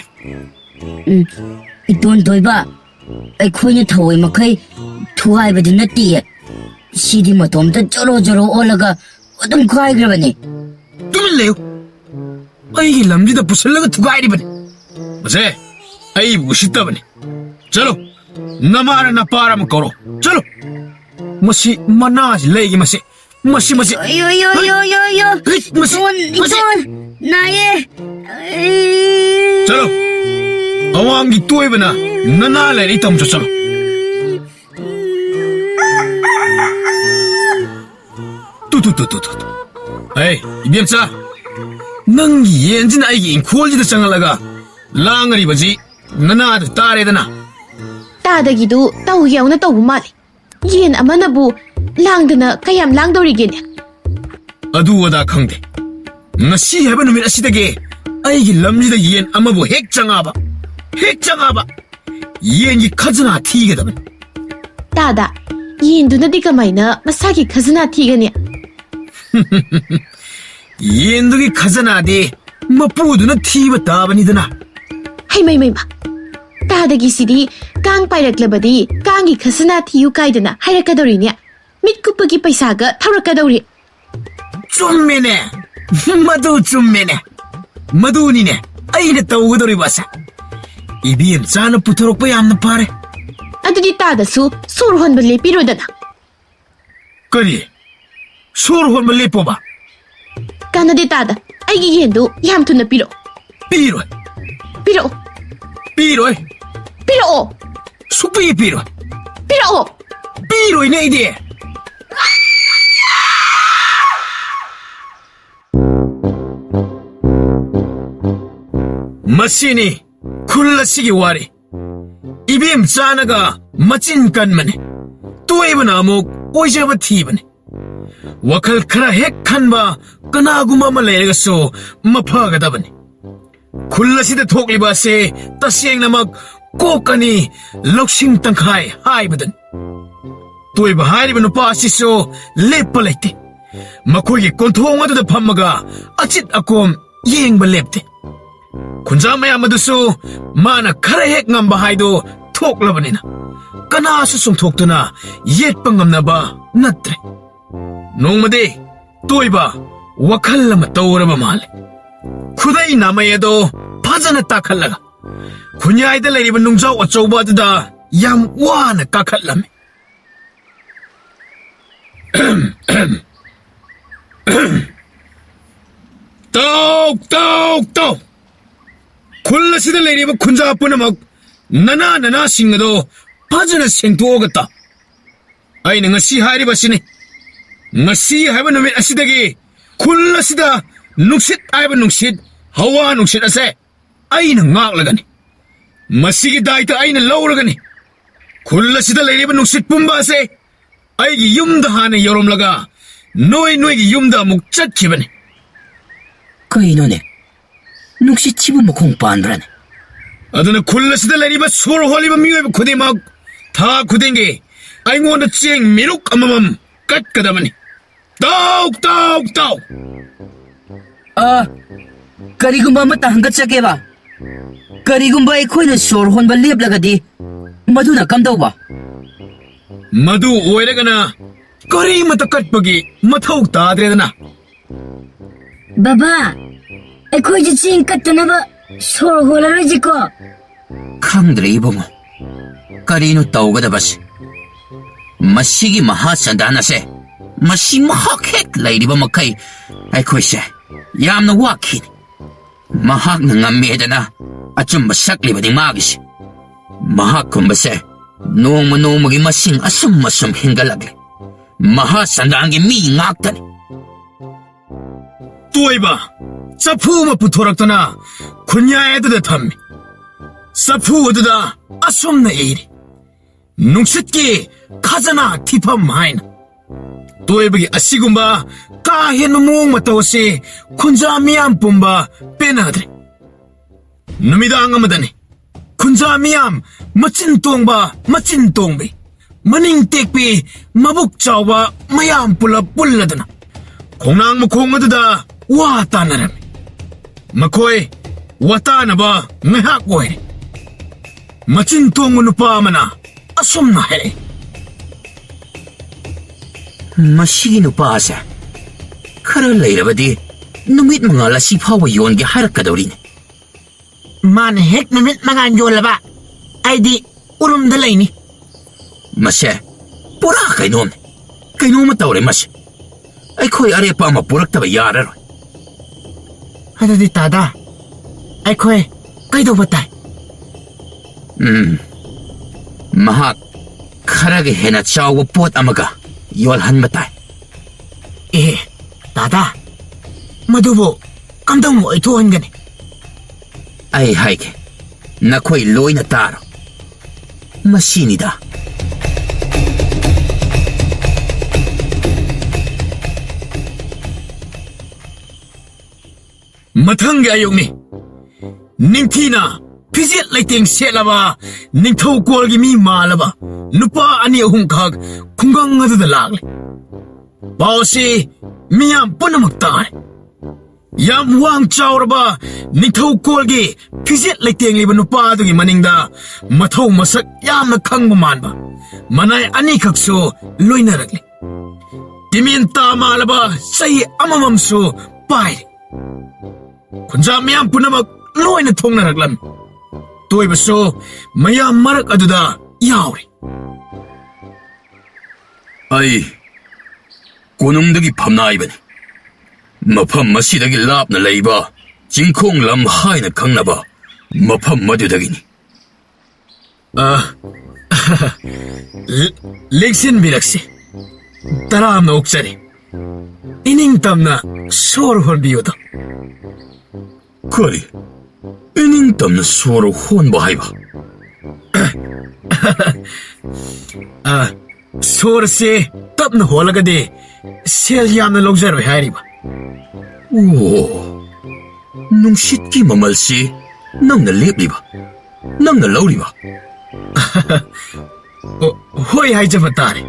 ꯎꯝ, ꯏꯇꯣꯟ ꯊꯣꯏꯕ, ꯑꯩꯈꯣꯏꯅ ꯊꯋꯥꯏ ꯃꯈꯩ ꯊꯨꯒꯥꯏꯕꯗꯤ ꯅꯠꯇꯤꯌꯦ꯫ ꯁꯤꯗꯤ ꯃꯇꯣꯝꯇ ꯖꯣꯔꯣ ꯖꯣꯔꯣ ꯑꯣꯜꯂꯒ ꯑꯗꯨꯝ ꯀꯥꯏꯈ꯭ꯔꯕꯅꯦ꯫ ꯇꯨꯃꯤꯟ ꯂꯩꯌꯨ꯫ ꯑꯩꯒꯤ ꯂꯝꯁꯤꯗ ꯄꯨꯁꯜꯂꯒ ꯊꯨꯒꯥꯏꯔꯤꯕꯅꯤ꯫ ꯃꯁꯦ, ꯑꯩꯕꯨ ꯎꯁꯤꯠꯇꯕꯅꯤ꯫ ꯆꯠꯂꯣ, ꯅꯃꯥꯔ ꯅꯄꯥꯔ ꯑꯃ ꯀꯧꯔꯣ꯫ ꯆꯠꯂꯣ꯫ ꯃꯁꯤ ꯃꯅꯥꯁꯤ ꯂꯩꯒꯦ ꯃꯁꯤ꯫ ꯃꯁꯤ, ꯃꯁꯤ꯫ ꯑꯌꯣ, ꯑꯌꯣ, ꯑꯌꯣ, ꯑꯌꯣ, ꯑꯌꯣ꯫ ꯍꯩ, ꯃꯁꯤ, ꯏꯇꯣꯟ, ꯃꯁꯤ꯫ ꯏꯇꯣꯟ, ꯅꯥꯏꯌꯦ꯫ ꯑꯩ ꯆꯠꯂꯣ꯫ ꯑꯋꯥꯡꯒꯤ ꯇꯣꯏꯕꯅ ꯅꯅꯥ ꯂꯩꯔꯤ ꯇꯝꯆꯣ, ꯆꯠꯂꯣ꯫ Two, two, two, two, two, two. ꯑꯩ, ꯏꯕꯦꯝꯆꯥ, ꯅꯪꯒꯤ ꯌꯦꯟꯁꯤꯅ ꯑꯩꯒꯤ ꯏꯪꯈꯣꯜꯁꯤꯗ ꯆꯪꯍꯜꯂꯒ ꯂꯥꯡꯉꯔꯤꯕꯁꯤ ꯅꯅꯥꯗ ꯇꯥꯔꯦꯗꯅ꯫ ꯇꯥꯗꯒꯤꯗꯨ ꯇꯧ ꯌꯥꯎꯅ ꯇꯧꯕ ꯃꯥꯜꯂꯤ꯫ ꯌꯦꯟ ꯑꯃꯅꯕꯨ ꯂꯥꯡꯗꯅ ꯀꯌꯥꯝ ꯂꯥꯡꯗꯧꯔꯤꯒꯦꯅꯦ? ꯑꯗꯨ ꯑꯗꯥ ꯈꯪꯗꯦ꯫ ꯉꯁꯤ ꯍꯥꯏꯕ ꯅꯨꯃꯤꯠ ꯑꯁꯤꯗꯒꯤ ꯑꯩꯒꯤ ꯂꯝꯁꯤꯗ ꯌꯦꯟ ꯑꯃꯕꯨ ꯍꯦꯛ ꯆꯪꯉꯛꯑꯕ, ꯍꯦꯛ ꯆꯪꯉꯛꯑꯕ, ꯌꯦꯟꯒꯤ ꯈꯖꯅꯥ ꯊꯤꯒꯗꯕꯅꯤ꯫ ꯇꯥꯗ, ꯌꯦꯟꯗꯨꯅꯗꯤ ꯀꯃꯥꯏꯅ ꯃꯁꯥꯒꯤ ꯈꯖꯅꯥ ꯊꯤꯒꯅꯤ? ꯌꯦꯟꯗꯨꯒꯤ ꯈꯖꯅꯥꯗꯤ ꯃꯄꯨꯗꯨꯅ ꯊꯤꯕ ꯇꯥꯕꯅꯤꯗꯅ꯫ ꯍꯩꯃꯩ ꯃꯩꯃ, ꯇꯥꯗꯒꯤꯁꯤꯗꯤ ꯀꯥꯡ ꯄꯥꯏꯔꯛꯂꯕꯗꯤ ꯀꯥꯡꯒꯤ ꯈꯖꯅꯥ ꯊꯤꯌꯨ ꯀꯥꯏꯗꯅ ꯍꯥꯏꯔꯛꯀꯗꯧꯔꯤꯅꯦ꯫ ꯃꯤꯠ ꯀꯨꯞꯄꯒꯤ ꯄꯩꯁꯥꯒ ꯊꯧꯔꯛꯀꯗꯧꯔꯤ꯫ ꯆꯨꯝꯃꯦꯅꯦ꯫ ꯃꯗꯨ ꯆꯨꯝꯃꯦꯅꯦ꯫ ꯃꯗꯨꯅꯤꯅꯦ ꯑꯩꯅ ꯇꯧꯒꯗꯧꯔꯤꯕ ꯑꯁꯦ꯫ ꯏꯕꯦꯝꯆꯥꯅ ꯄꯨꯊꯣꯔꯛꯄ ꯌꯥꯝꯅ ꯐꯔꯦ꯫ ꯑꯗꯨꯗꯤ ꯇꯥꯗꯁꯨ ꯁꯣꯔ ꯍꯣꯟꯕ ꯂꯦꯞꯄꯤꯔꯣꯗꯅ꯫ ꯀꯔꯤ? ꯁꯣꯔ ꯍꯣꯟꯕ ꯂꯦꯞꯄꯣꯕ? ꯀꯥꯟꯅꯗꯦ ꯇꯥꯗ, ꯑꯩꯒꯤ ꯌꯦꯟꯗꯨ ꯌꯥꯝ ꯊꯨꯅ ꯄꯤꯔꯛꯑꯣ꯫ ꯄꯤꯔꯣꯏ꯫ ꯄꯤꯔꯛꯑꯣ꯫ ꯄꯤꯔꯣꯏ꯫ ꯄꯤꯔꯛꯑꯣ꯫ ꯁꯨꯛꯄꯤ ꯄꯤꯔꯣꯏ꯫ ꯄꯤꯔꯛꯑꯣ꯫ ꯄꯤꯔꯣꯏꯅꯦ ꯑꯩꯗꯤ꯫ ꯃꯁꯤꯅꯤ ꯈꯨꯜ ꯑꯁꯤꯒꯤ ꯋꯥꯔꯤ꯫ ꯏꯕꯦꯝꯆꯥꯅꯒ ꯃꯆꯤꯟ ꯀꯟꯕꯅꯤ, ꯇꯣꯏꯕꯅ ꯑꯃꯨꯛ ꯑꯣꯏꯖꯕ ꯊꯤꯕꯅꯤ꯫ ꯋꯥꯈꯜ ꯈꯔ ꯍꯦꯛ ꯈꯟꯕ ꯀꯅꯥꯒꯨꯝꯕ ꯑꯃ ꯂꯩꯔꯒꯁꯨ ꯃꯐꯒꯗꯕꯅꯤ꯫ ꯈꯨꯜ ꯑꯁꯤꯗ ꯊꯣꯛꯂꯤꯕ ꯑꯁꯤ ꯇꯁꯦꯡꯅꯃꯛ ꯀꯣꯛ ꯑꯅꯤ ꯂꯧꯁꯤꯡ ꯇꯪꯈꯥꯏ ꯍꯥꯏꯕꯗꯨꯅꯤ꯫ ꯇꯣꯏꯕ ꯍꯥꯏꯔꯤꯕ ꯅꯨꯄꯥ ꯑꯁꯤꯁꯨ ꯂꯦꯞꯄ ꯂꯩꯇꯦ꯫ ꯃꯈꯣꯏꯒꯤ ꯀꯣꯟꯊꯣꯡ ꯑꯗꯨꯗ ꯐꯝꯃꯒ ꯑꯆꯤꯠ ꯑꯀꯣꯝ ꯌꯦꯡꯕ ꯂꯦꯞꯇꯦ꯫ ꯈꯨꯟꯖꯥ ꯃꯌꯥꯝ ꯑꯗꯨꯁꯨ ꯃꯥꯅ ꯈꯔ ꯍꯦꯛ ꯉꯝꯕ ꯍꯥꯏꯗꯨ ꯊꯣꯛꯂꯕꯅꯤꯅ ꯀꯅꯥꯁꯨ ꯆꯨꯝꯊꯣꯛꯇꯨꯅ ꯌꯦꯠꯄ ꯉꯝꯅꯕ ꯅꯠꯇ꯭ꯔꯦ꯫ ꯅꯣꯡꯃꯗꯤ ꯇꯣꯏꯕ ꯋꯥꯈꯜ ꯑꯃ ꯇꯧꯔꯕ ꯃꯥꯜꯂꯦ꯫ ꯈꯨꯗꯩ ꯅꯥꯃꯩ ꯑꯗꯣ ꯐꯖꯅ ꯇꯥꯈꯠꯂꯒ ꯈꯨꯟꯌꯥꯏꯗ ꯂꯩꯔꯤꯕ ꯅꯨꯡꯖꯥꯎ ꯑꯆꯧꯕ ꯑꯗꯨꯗ ꯌꯥꯝ ꯋꯥꯅ ꯀꯥꯈꯠꯂꯝꯃꯤ꯫ ꯇꯥꯎ, ꯇꯥꯎ, ꯇꯥꯎ! ꯈꯨꯜ ꯑꯁꯤꯗ ꯂꯩꯔꯤꯕ ꯈꯨꯟꯖꯥ ꯄꯨꯝꯅꯃꯛ, ꯅꯅꯥ ꯅꯅꯥꯁꯤꯡ ꯑꯗꯣ ꯐꯖꯅ ꯁꯦꯡꯗꯣꯛꯑꯒ ꯇꯥꯎ꯫ ꯑꯩꯅ ꯉꯁꯤ ꯍꯥꯏꯔꯤꯕꯁꯤꯅꯤ꯫ ꯉꯁꯤ ꯍꯥꯏꯕ ꯅꯨꯃꯤꯠ ꯑꯁꯤꯗꯒꯤ ꯈꯨꯜ ꯑꯁꯤꯗ ꯅꯨꯡꯁꯤꯠ ꯍꯥꯏꯕ ꯅꯨꯡꯁꯤꯠ, ꯍꯋꯥ ꯅꯨꯡꯁꯤꯠ ꯑꯁꯦ ꯑꯩꯅ ꯉꯥꯛꯂꯒꯅꯤ꯫ ꯃꯁꯤꯒꯤ ꯗꯥꯏꯇ ꯑꯩꯅ ꯂꯧꯔꯒꯅꯤ꯫ ꯈꯨꯜ ꯑꯁꯤꯗ ꯂꯩꯔꯤꯕ ꯅꯨꯡꯁꯤꯠ ꯄꯨꯝꯕ ꯑꯁꯦ ꯑꯩꯒꯤ ꯌꯨꯝꯗ ꯍꯥꯟꯅ ꯌꯧꯔꯝꯂꯒ ꯅꯣꯏ ꯅꯣꯏꯒꯤ ꯌꯨꯝꯗ ꯑꯃꯨꯛ ꯆꯠꯈꯤꯕꯅꯤ꯫ ꯀꯩꯅꯣꯅꯦ? ꯅꯨꯡꯁꯤꯠꯁꯤꯕꯨ ꯃꯈꯣꯡ ꯄꯥꯟꯕ꯭ꯔꯥꯅꯦ? ꯑꯗꯨꯅ ꯈꯨꯜ ꯑꯁꯤꯗ ꯂꯩꯔꯤꯕ ꯁꯣꯔ ꯍꯣꯜꯂꯤꯕ ꯃꯤꯑꯣꯏꯕ ꯈꯨꯗꯤꯡꯃꯛ ꯊꯥ ꯈꯨꯗꯤꯡꯒꯤ ꯑꯩꯉꯣꯟꯗ ꯆꯦꯡ ꯃꯤꯔꯨꯛ ꯑꯃꯃꯝ ꯀꯠꯀꯗꯕꯅꯤ꯫ ꯇꯥꯎ, ꯇꯥꯎ, ꯇꯥꯎ! ꯑ, ꯀꯔꯤꯒꯨꯝꯕ ꯑꯃꯠꯇ ꯍꯪꯒꯠꯆꯒꯦꯕ꯫ ꯀꯔꯤꯒꯨꯝꯕ ꯑꯩꯈꯣꯏꯅ ꯁꯣꯔ ꯍꯣꯟꯕ ꯂꯦꯞꯂꯒꯗꯤ, ꯃꯗꯨꯅ ꯀꯝꯗꯧꯕ? ꯃꯗꯨ ꯑꯣꯏꯔꯒꯅ ꯀꯔꯤꯃꯠꯇ ꯀꯠꯄꯒꯤ ꯃꯊꯧ ꯇꯥꯗ꯭ꯔꯦꯗꯅ꯫ ꯕꯕꯥ, ꯑꯩꯈꯣꯏꯁꯨ ꯆꯦꯡ ꯀꯠꯇꯅꯕ ꯁꯣꯔ ꯍꯣꯜꯂꯔꯣꯏꯁꯤꯀꯣ꯫ ꯈꯪꯗ꯭ꯔꯦ ꯏꯕꯨꯡꯉꯣ, ꯀꯔꯤꯅꯣ ꯇꯧꯒꯗꯕꯁꯦ? ꯃꯁꯤꯒꯤ ꯃꯍꯥꯆꯟꯗꯥꯟ ꯑꯁꯦ, ꯃꯁꯤ ꯃꯍꯥꯛ ꯍꯦꯛ ꯂꯩꯔꯤꯕ ꯃꯈꯩ ꯑꯩꯈꯣꯏꯁꯦ ꯌꯥꯝꯅ ꯋꯥꯈꯤꯅꯤ꯫ ꯃꯍꯥꯛꯅ ꯉꯝꯃꯦꯗꯅ ꯑꯆꯨꯝꯕ ꯁꯛꯂꯤꯕꯅꯤ ꯃꯥꯒꯤꯁꯦ꯫ ꯃꯍꯥꯛꯀꯨꯝꯕꯁꯦ ꯅꯣꯡꯃ ꯅꯣꯡꯃꯒꯤ ꯃꯁꯤꯡ ꯑꯁꯨꯝ ꯑꯁꯨꯝ ꯍꯦꯟꯒꯠꯂꯛꯂꯦ꯫ ꯃꯍꯥꯆꯟꯗꯥꯟꯒꯤ ꯃꯤ ꯉꯥꯛꯇꯅꯤ꯫ ꯇꯣꯏꯕ ꯆꯐꯨ ꯑꯃ ꯄꯨꯊꯣꯔꯛꯇꯨꯅ ꯈꯨꯟꯌꯥꯏ ꯑꯗꯨꯗ ꯊꯝꯃꯤ꯫ ꯆꯐꯨ ꯑꯗꯨꯗ ꯑꯁꯨꯝꯅ ꯏꯔꯤ: "ꯅꯨꯡꯁꯤꯠꯀꯤ ꯈꯖꯅꯥ ꯊꯤꯐꯝ" ꯍꯥꯏꯅ꯫ ꯇꯣꯏꯕꯒꯤ ꯑꯁꯤꯒꯨꯝꯕ ꯀꯥ ꯍꯦꯟꯕ ꯃꯑꯣꯡ ꯃꯇꯧ ꯑꯁꯤ ꯈꯨꯟꯖꯥ ꯃꯤꯌꯥꯝ ꯄꯨꯝꯕ ꯄꯦꯟꯅꯗ꯭ꯔꯦ꯫ ꯅꯨꯃꯤꯗꯥꯡ ꯑꯃꯗꯅꯤ ꯈꯨꯟꯖꯥ ꯃꯤꯌꯥꯝ, ꯃꯆꯤꯟ ꯇꯣꯡꯕ, ꯃꯆꯤꯟ ꯇꯣꯡꯕꯤ, ꯃꯅꯤꯡ ꯇꯦꯛꯄꯤ, ꯃꯕꯨꯛ ꯆꯥꯎꯕ ꯃꯌꯥꯝ ꯄꯨꯂꯞ ꯄꯨꯜꯂꯗꯨꯅ ꯈꯣꯡꯅꯥꯡ ꯃꯈꯣꯡ ꯑꯗꯨꯗ ꯋꯥ ꯇꯥꯅꯔꯝꯃꯤ꯫ ꯃꯈꯣꯏ ꯋꯥ ꯇꯥꯅꯕ ꯉꯥꯏꯍꯥꯛ ꯑꯣꯏꯔꯦ꯫ ꯃꯆꯤꯟ ꯇꯣꯡꯕ ꯅꯨꯄꯥ ꯑꯃꯅ ꯑꯁꯨꯝꯅ ꯍꯥꯏꯔꯛꯏ: "ꯃꯁꯤꯒꯤ ꯅꯨꯄꯥ ꯑꯁꯦ ꯈꯔ ꯂꯩꯔꯕꯗꯤ ꯅꯨꯃꯤꯠ ꯃꯉꯥꯜ ꯑꯁꯤ ꯐꯥꯎꯕ ꯌꯣꯟꯒꯦ ꯍꯥꯏꯔꯛꯀꯗꯧꯔꯤꯅꯦ꯫ ꯃꯥꯅ ꯍꯦꯛ ꯅꯨꯃꯤꯠ ꯃꯉꯥꯜ ꯌꯣꯜꯂꯕ, ꯑꯩꯗꯤ ꯎꯔꯨꯝꯗ ꯂꯩꯅꯤ꯫" ꯃꯁꯦ ꯄꯨꯔꯥ ꯀꯩꯅꯣꯝꯅꯤ꯫ ꯀꯩꯅꯣꯝꯃ ꯇꯧꯔꯦ ꯃꯁꯦ꯫ ꯑꯩꯈꯣꯏ ꯑꯔꯦꯞꯄ ꯑꯃ ꯄꯨꯔꯛꯇꯕ ꯌꯥꯔꯔꯣꯏ꯫ ꯑꯗꯨꯗꯤ ꯇꯥꯗꯥ, ꯑꯩꯈꯣꯏ ꯀꯩꯗꯧꯕ ꯇꯥꯏ? ꯎꯝ, ꯃꯍꯥꯛ ꯈꯔꯒ ꯍꯦꯟꯅ ꯆꯥꯎꯕ ꯄꯣꯠ ꯑꯃꯒ ꯌꯣꯜꯍꯟꯕ ꯇꯥꯏ꯫ ꯑꯦ, ꯇꯥꯗꯥ, ꯃꯗꯨꯕꯨ ꯀꯝꯗꯧꯅ ꯑꯣꯏꯊꯣꯛꯍꯟꯒꯅꯤ? ꯑꯩ ꯍꯥꯏꯒꯦ, ꯅꯈꯣꯏ ꯂꯣꯏꯅ ꯇꯥꯔꯣ꯫ ꯃꯁꯤꯅꯤꯗ꯫ ꯃꯊꯪꯒꯤ ꯑꯌꯨꯛꯅꯤ꯫ ꯅꯤꯡꯊꯤꯅ ꯐꯤꯖꯦꯠ ꯂꯩꯇꯦꯡ ꯁꯦꯠꯂꯕ, ꯅꯤꯡꯊꯧꯀꯣꯜꯒꯤ ꯃꯤ ꯃꯥꯜꯂꯕ ꯅꯨꯄꯥ ꯑꯅꯤ ꯑꯍꯨꯝꯈꯛ ꯈꯨꯡꯒꯪ ꯑꯗꯨꯗ ꯂꯥꯛꯂꯦ꯫ ꯄꯥꯎ ꯑꯁꯤ ꯃꯤꯌꯥꯝ ꯄꯨꯝꯅꯃꯛ ꯇꯥꯔꯦ꯫ ꯌꯥꯝ ꯋꯥꯡ ꯆꯥꯎꯔꯕ ꯅꯤꯡꯊꯧꯀꯣꯜꯒꯤ ꯐꯤꯖꯦꯠ ꯂꯩꯇꯦꯡꯂꯤꯕ ꯅꯨꯄꯥ ꯑꯗꯨꯒꯤ ꯃꯅꯤꯡꯗ ꯃꯊꯧ ꯃꯁꯛ ꯌꯥꯝꯅ ꯈꯪꯕ ꯃꯥꯟꯕ ꯃꯅꯥꯏ ꯑꯅꯤꯈꯛꯁꯨ ꯂꯣꯏꯅꯔꯛꯂꯤ꯫ ꯇꯤꯃꯦꯟ ꯇꯥ ꯃꯥꯜꯂꯕ ꯆꯩ ꯑꯃꯃꯝꯁꯨ ꯄꯥꯏꯔꯤ꯫ ꯈꯨꯟꯖꯥ ꯃꯤꯌꯥꯝ ꯄꯨꯝꯅꯃꯛ ꯂꯣꯏꯅ ꯊꯣꯡꯅꯔꯛꯂꯝꯃꯤ꯫ ꯇꯣꯏꯕꯁꯨ ꯃꯌꯥꯝ ꯃꯔꯛ ꯑꯗꯨꯗ ꯌꯥꯎꯔꯤ꯫ ꯑꯩ ꯀꯣꯅꯨꯡꯗꯒꯤ ꯐꯝꯅꯥꯏꯕꯅꯤ꯫ ꯃꯐꯝ ꯑꯁꯤꯗꯒꯤ ꯂꯥꯞꯅ ꯂꯩꯕ ꯆꯤꯡꯈꯣꯡ ꯂꯝ ꯍꯥꯏꯅ ꯈꯪꯅꯕ ꯃꯐꯝ ꯑꯗꯨꯗꯒꯤꯅꯤ꯫ ꯑ, ꯂꯦꯡꯁꯤꯟꯕꯤꯔꯛꯁꯤ꯫ ꯇꯔꯥꯝꯅ ꯑꯣꯛꯆꯔꯤ꯫ ꯏꯅꯤꯡ ꯇꯝꯅ ꯁꯣꯔ ꯍꯣꯟꯕꯤꯌꯨꯗ꯫ ꯀꯔꯤ? ꯏꯅꯤꯡ ꯇꯝꯅ ꯁꯣꯔ ꯍꯣꯟꯕ ꯍꯥꯏꯕ? ꯑ, ꯁꯣꯔꯁꯦ ꯇꯞꯅ ꯍꯣꯜꯂꯒꯗꯤ ꯁꯦꯜ ꯌꯥꯝꯅ ꯂꯧꯖꯔꯣꯏ ꯍꯥꯏꯔꯤꯕ꯫ ꯑꯣ, ꯅꯨꯡꯁꯤꯠꯀꯤ ꯃꯃꯜꯁꯤ ꯅꯪꯅ ꯂꯦꯞꯂꯤꯕ, ꯅꯪꯅ ꯂꯧꯔꯤꯕ? ꯑꯣ, ꯍꯣꯏ ꯍꯥꯏꯖꯕ ꯇꯥꯔꯦ꯫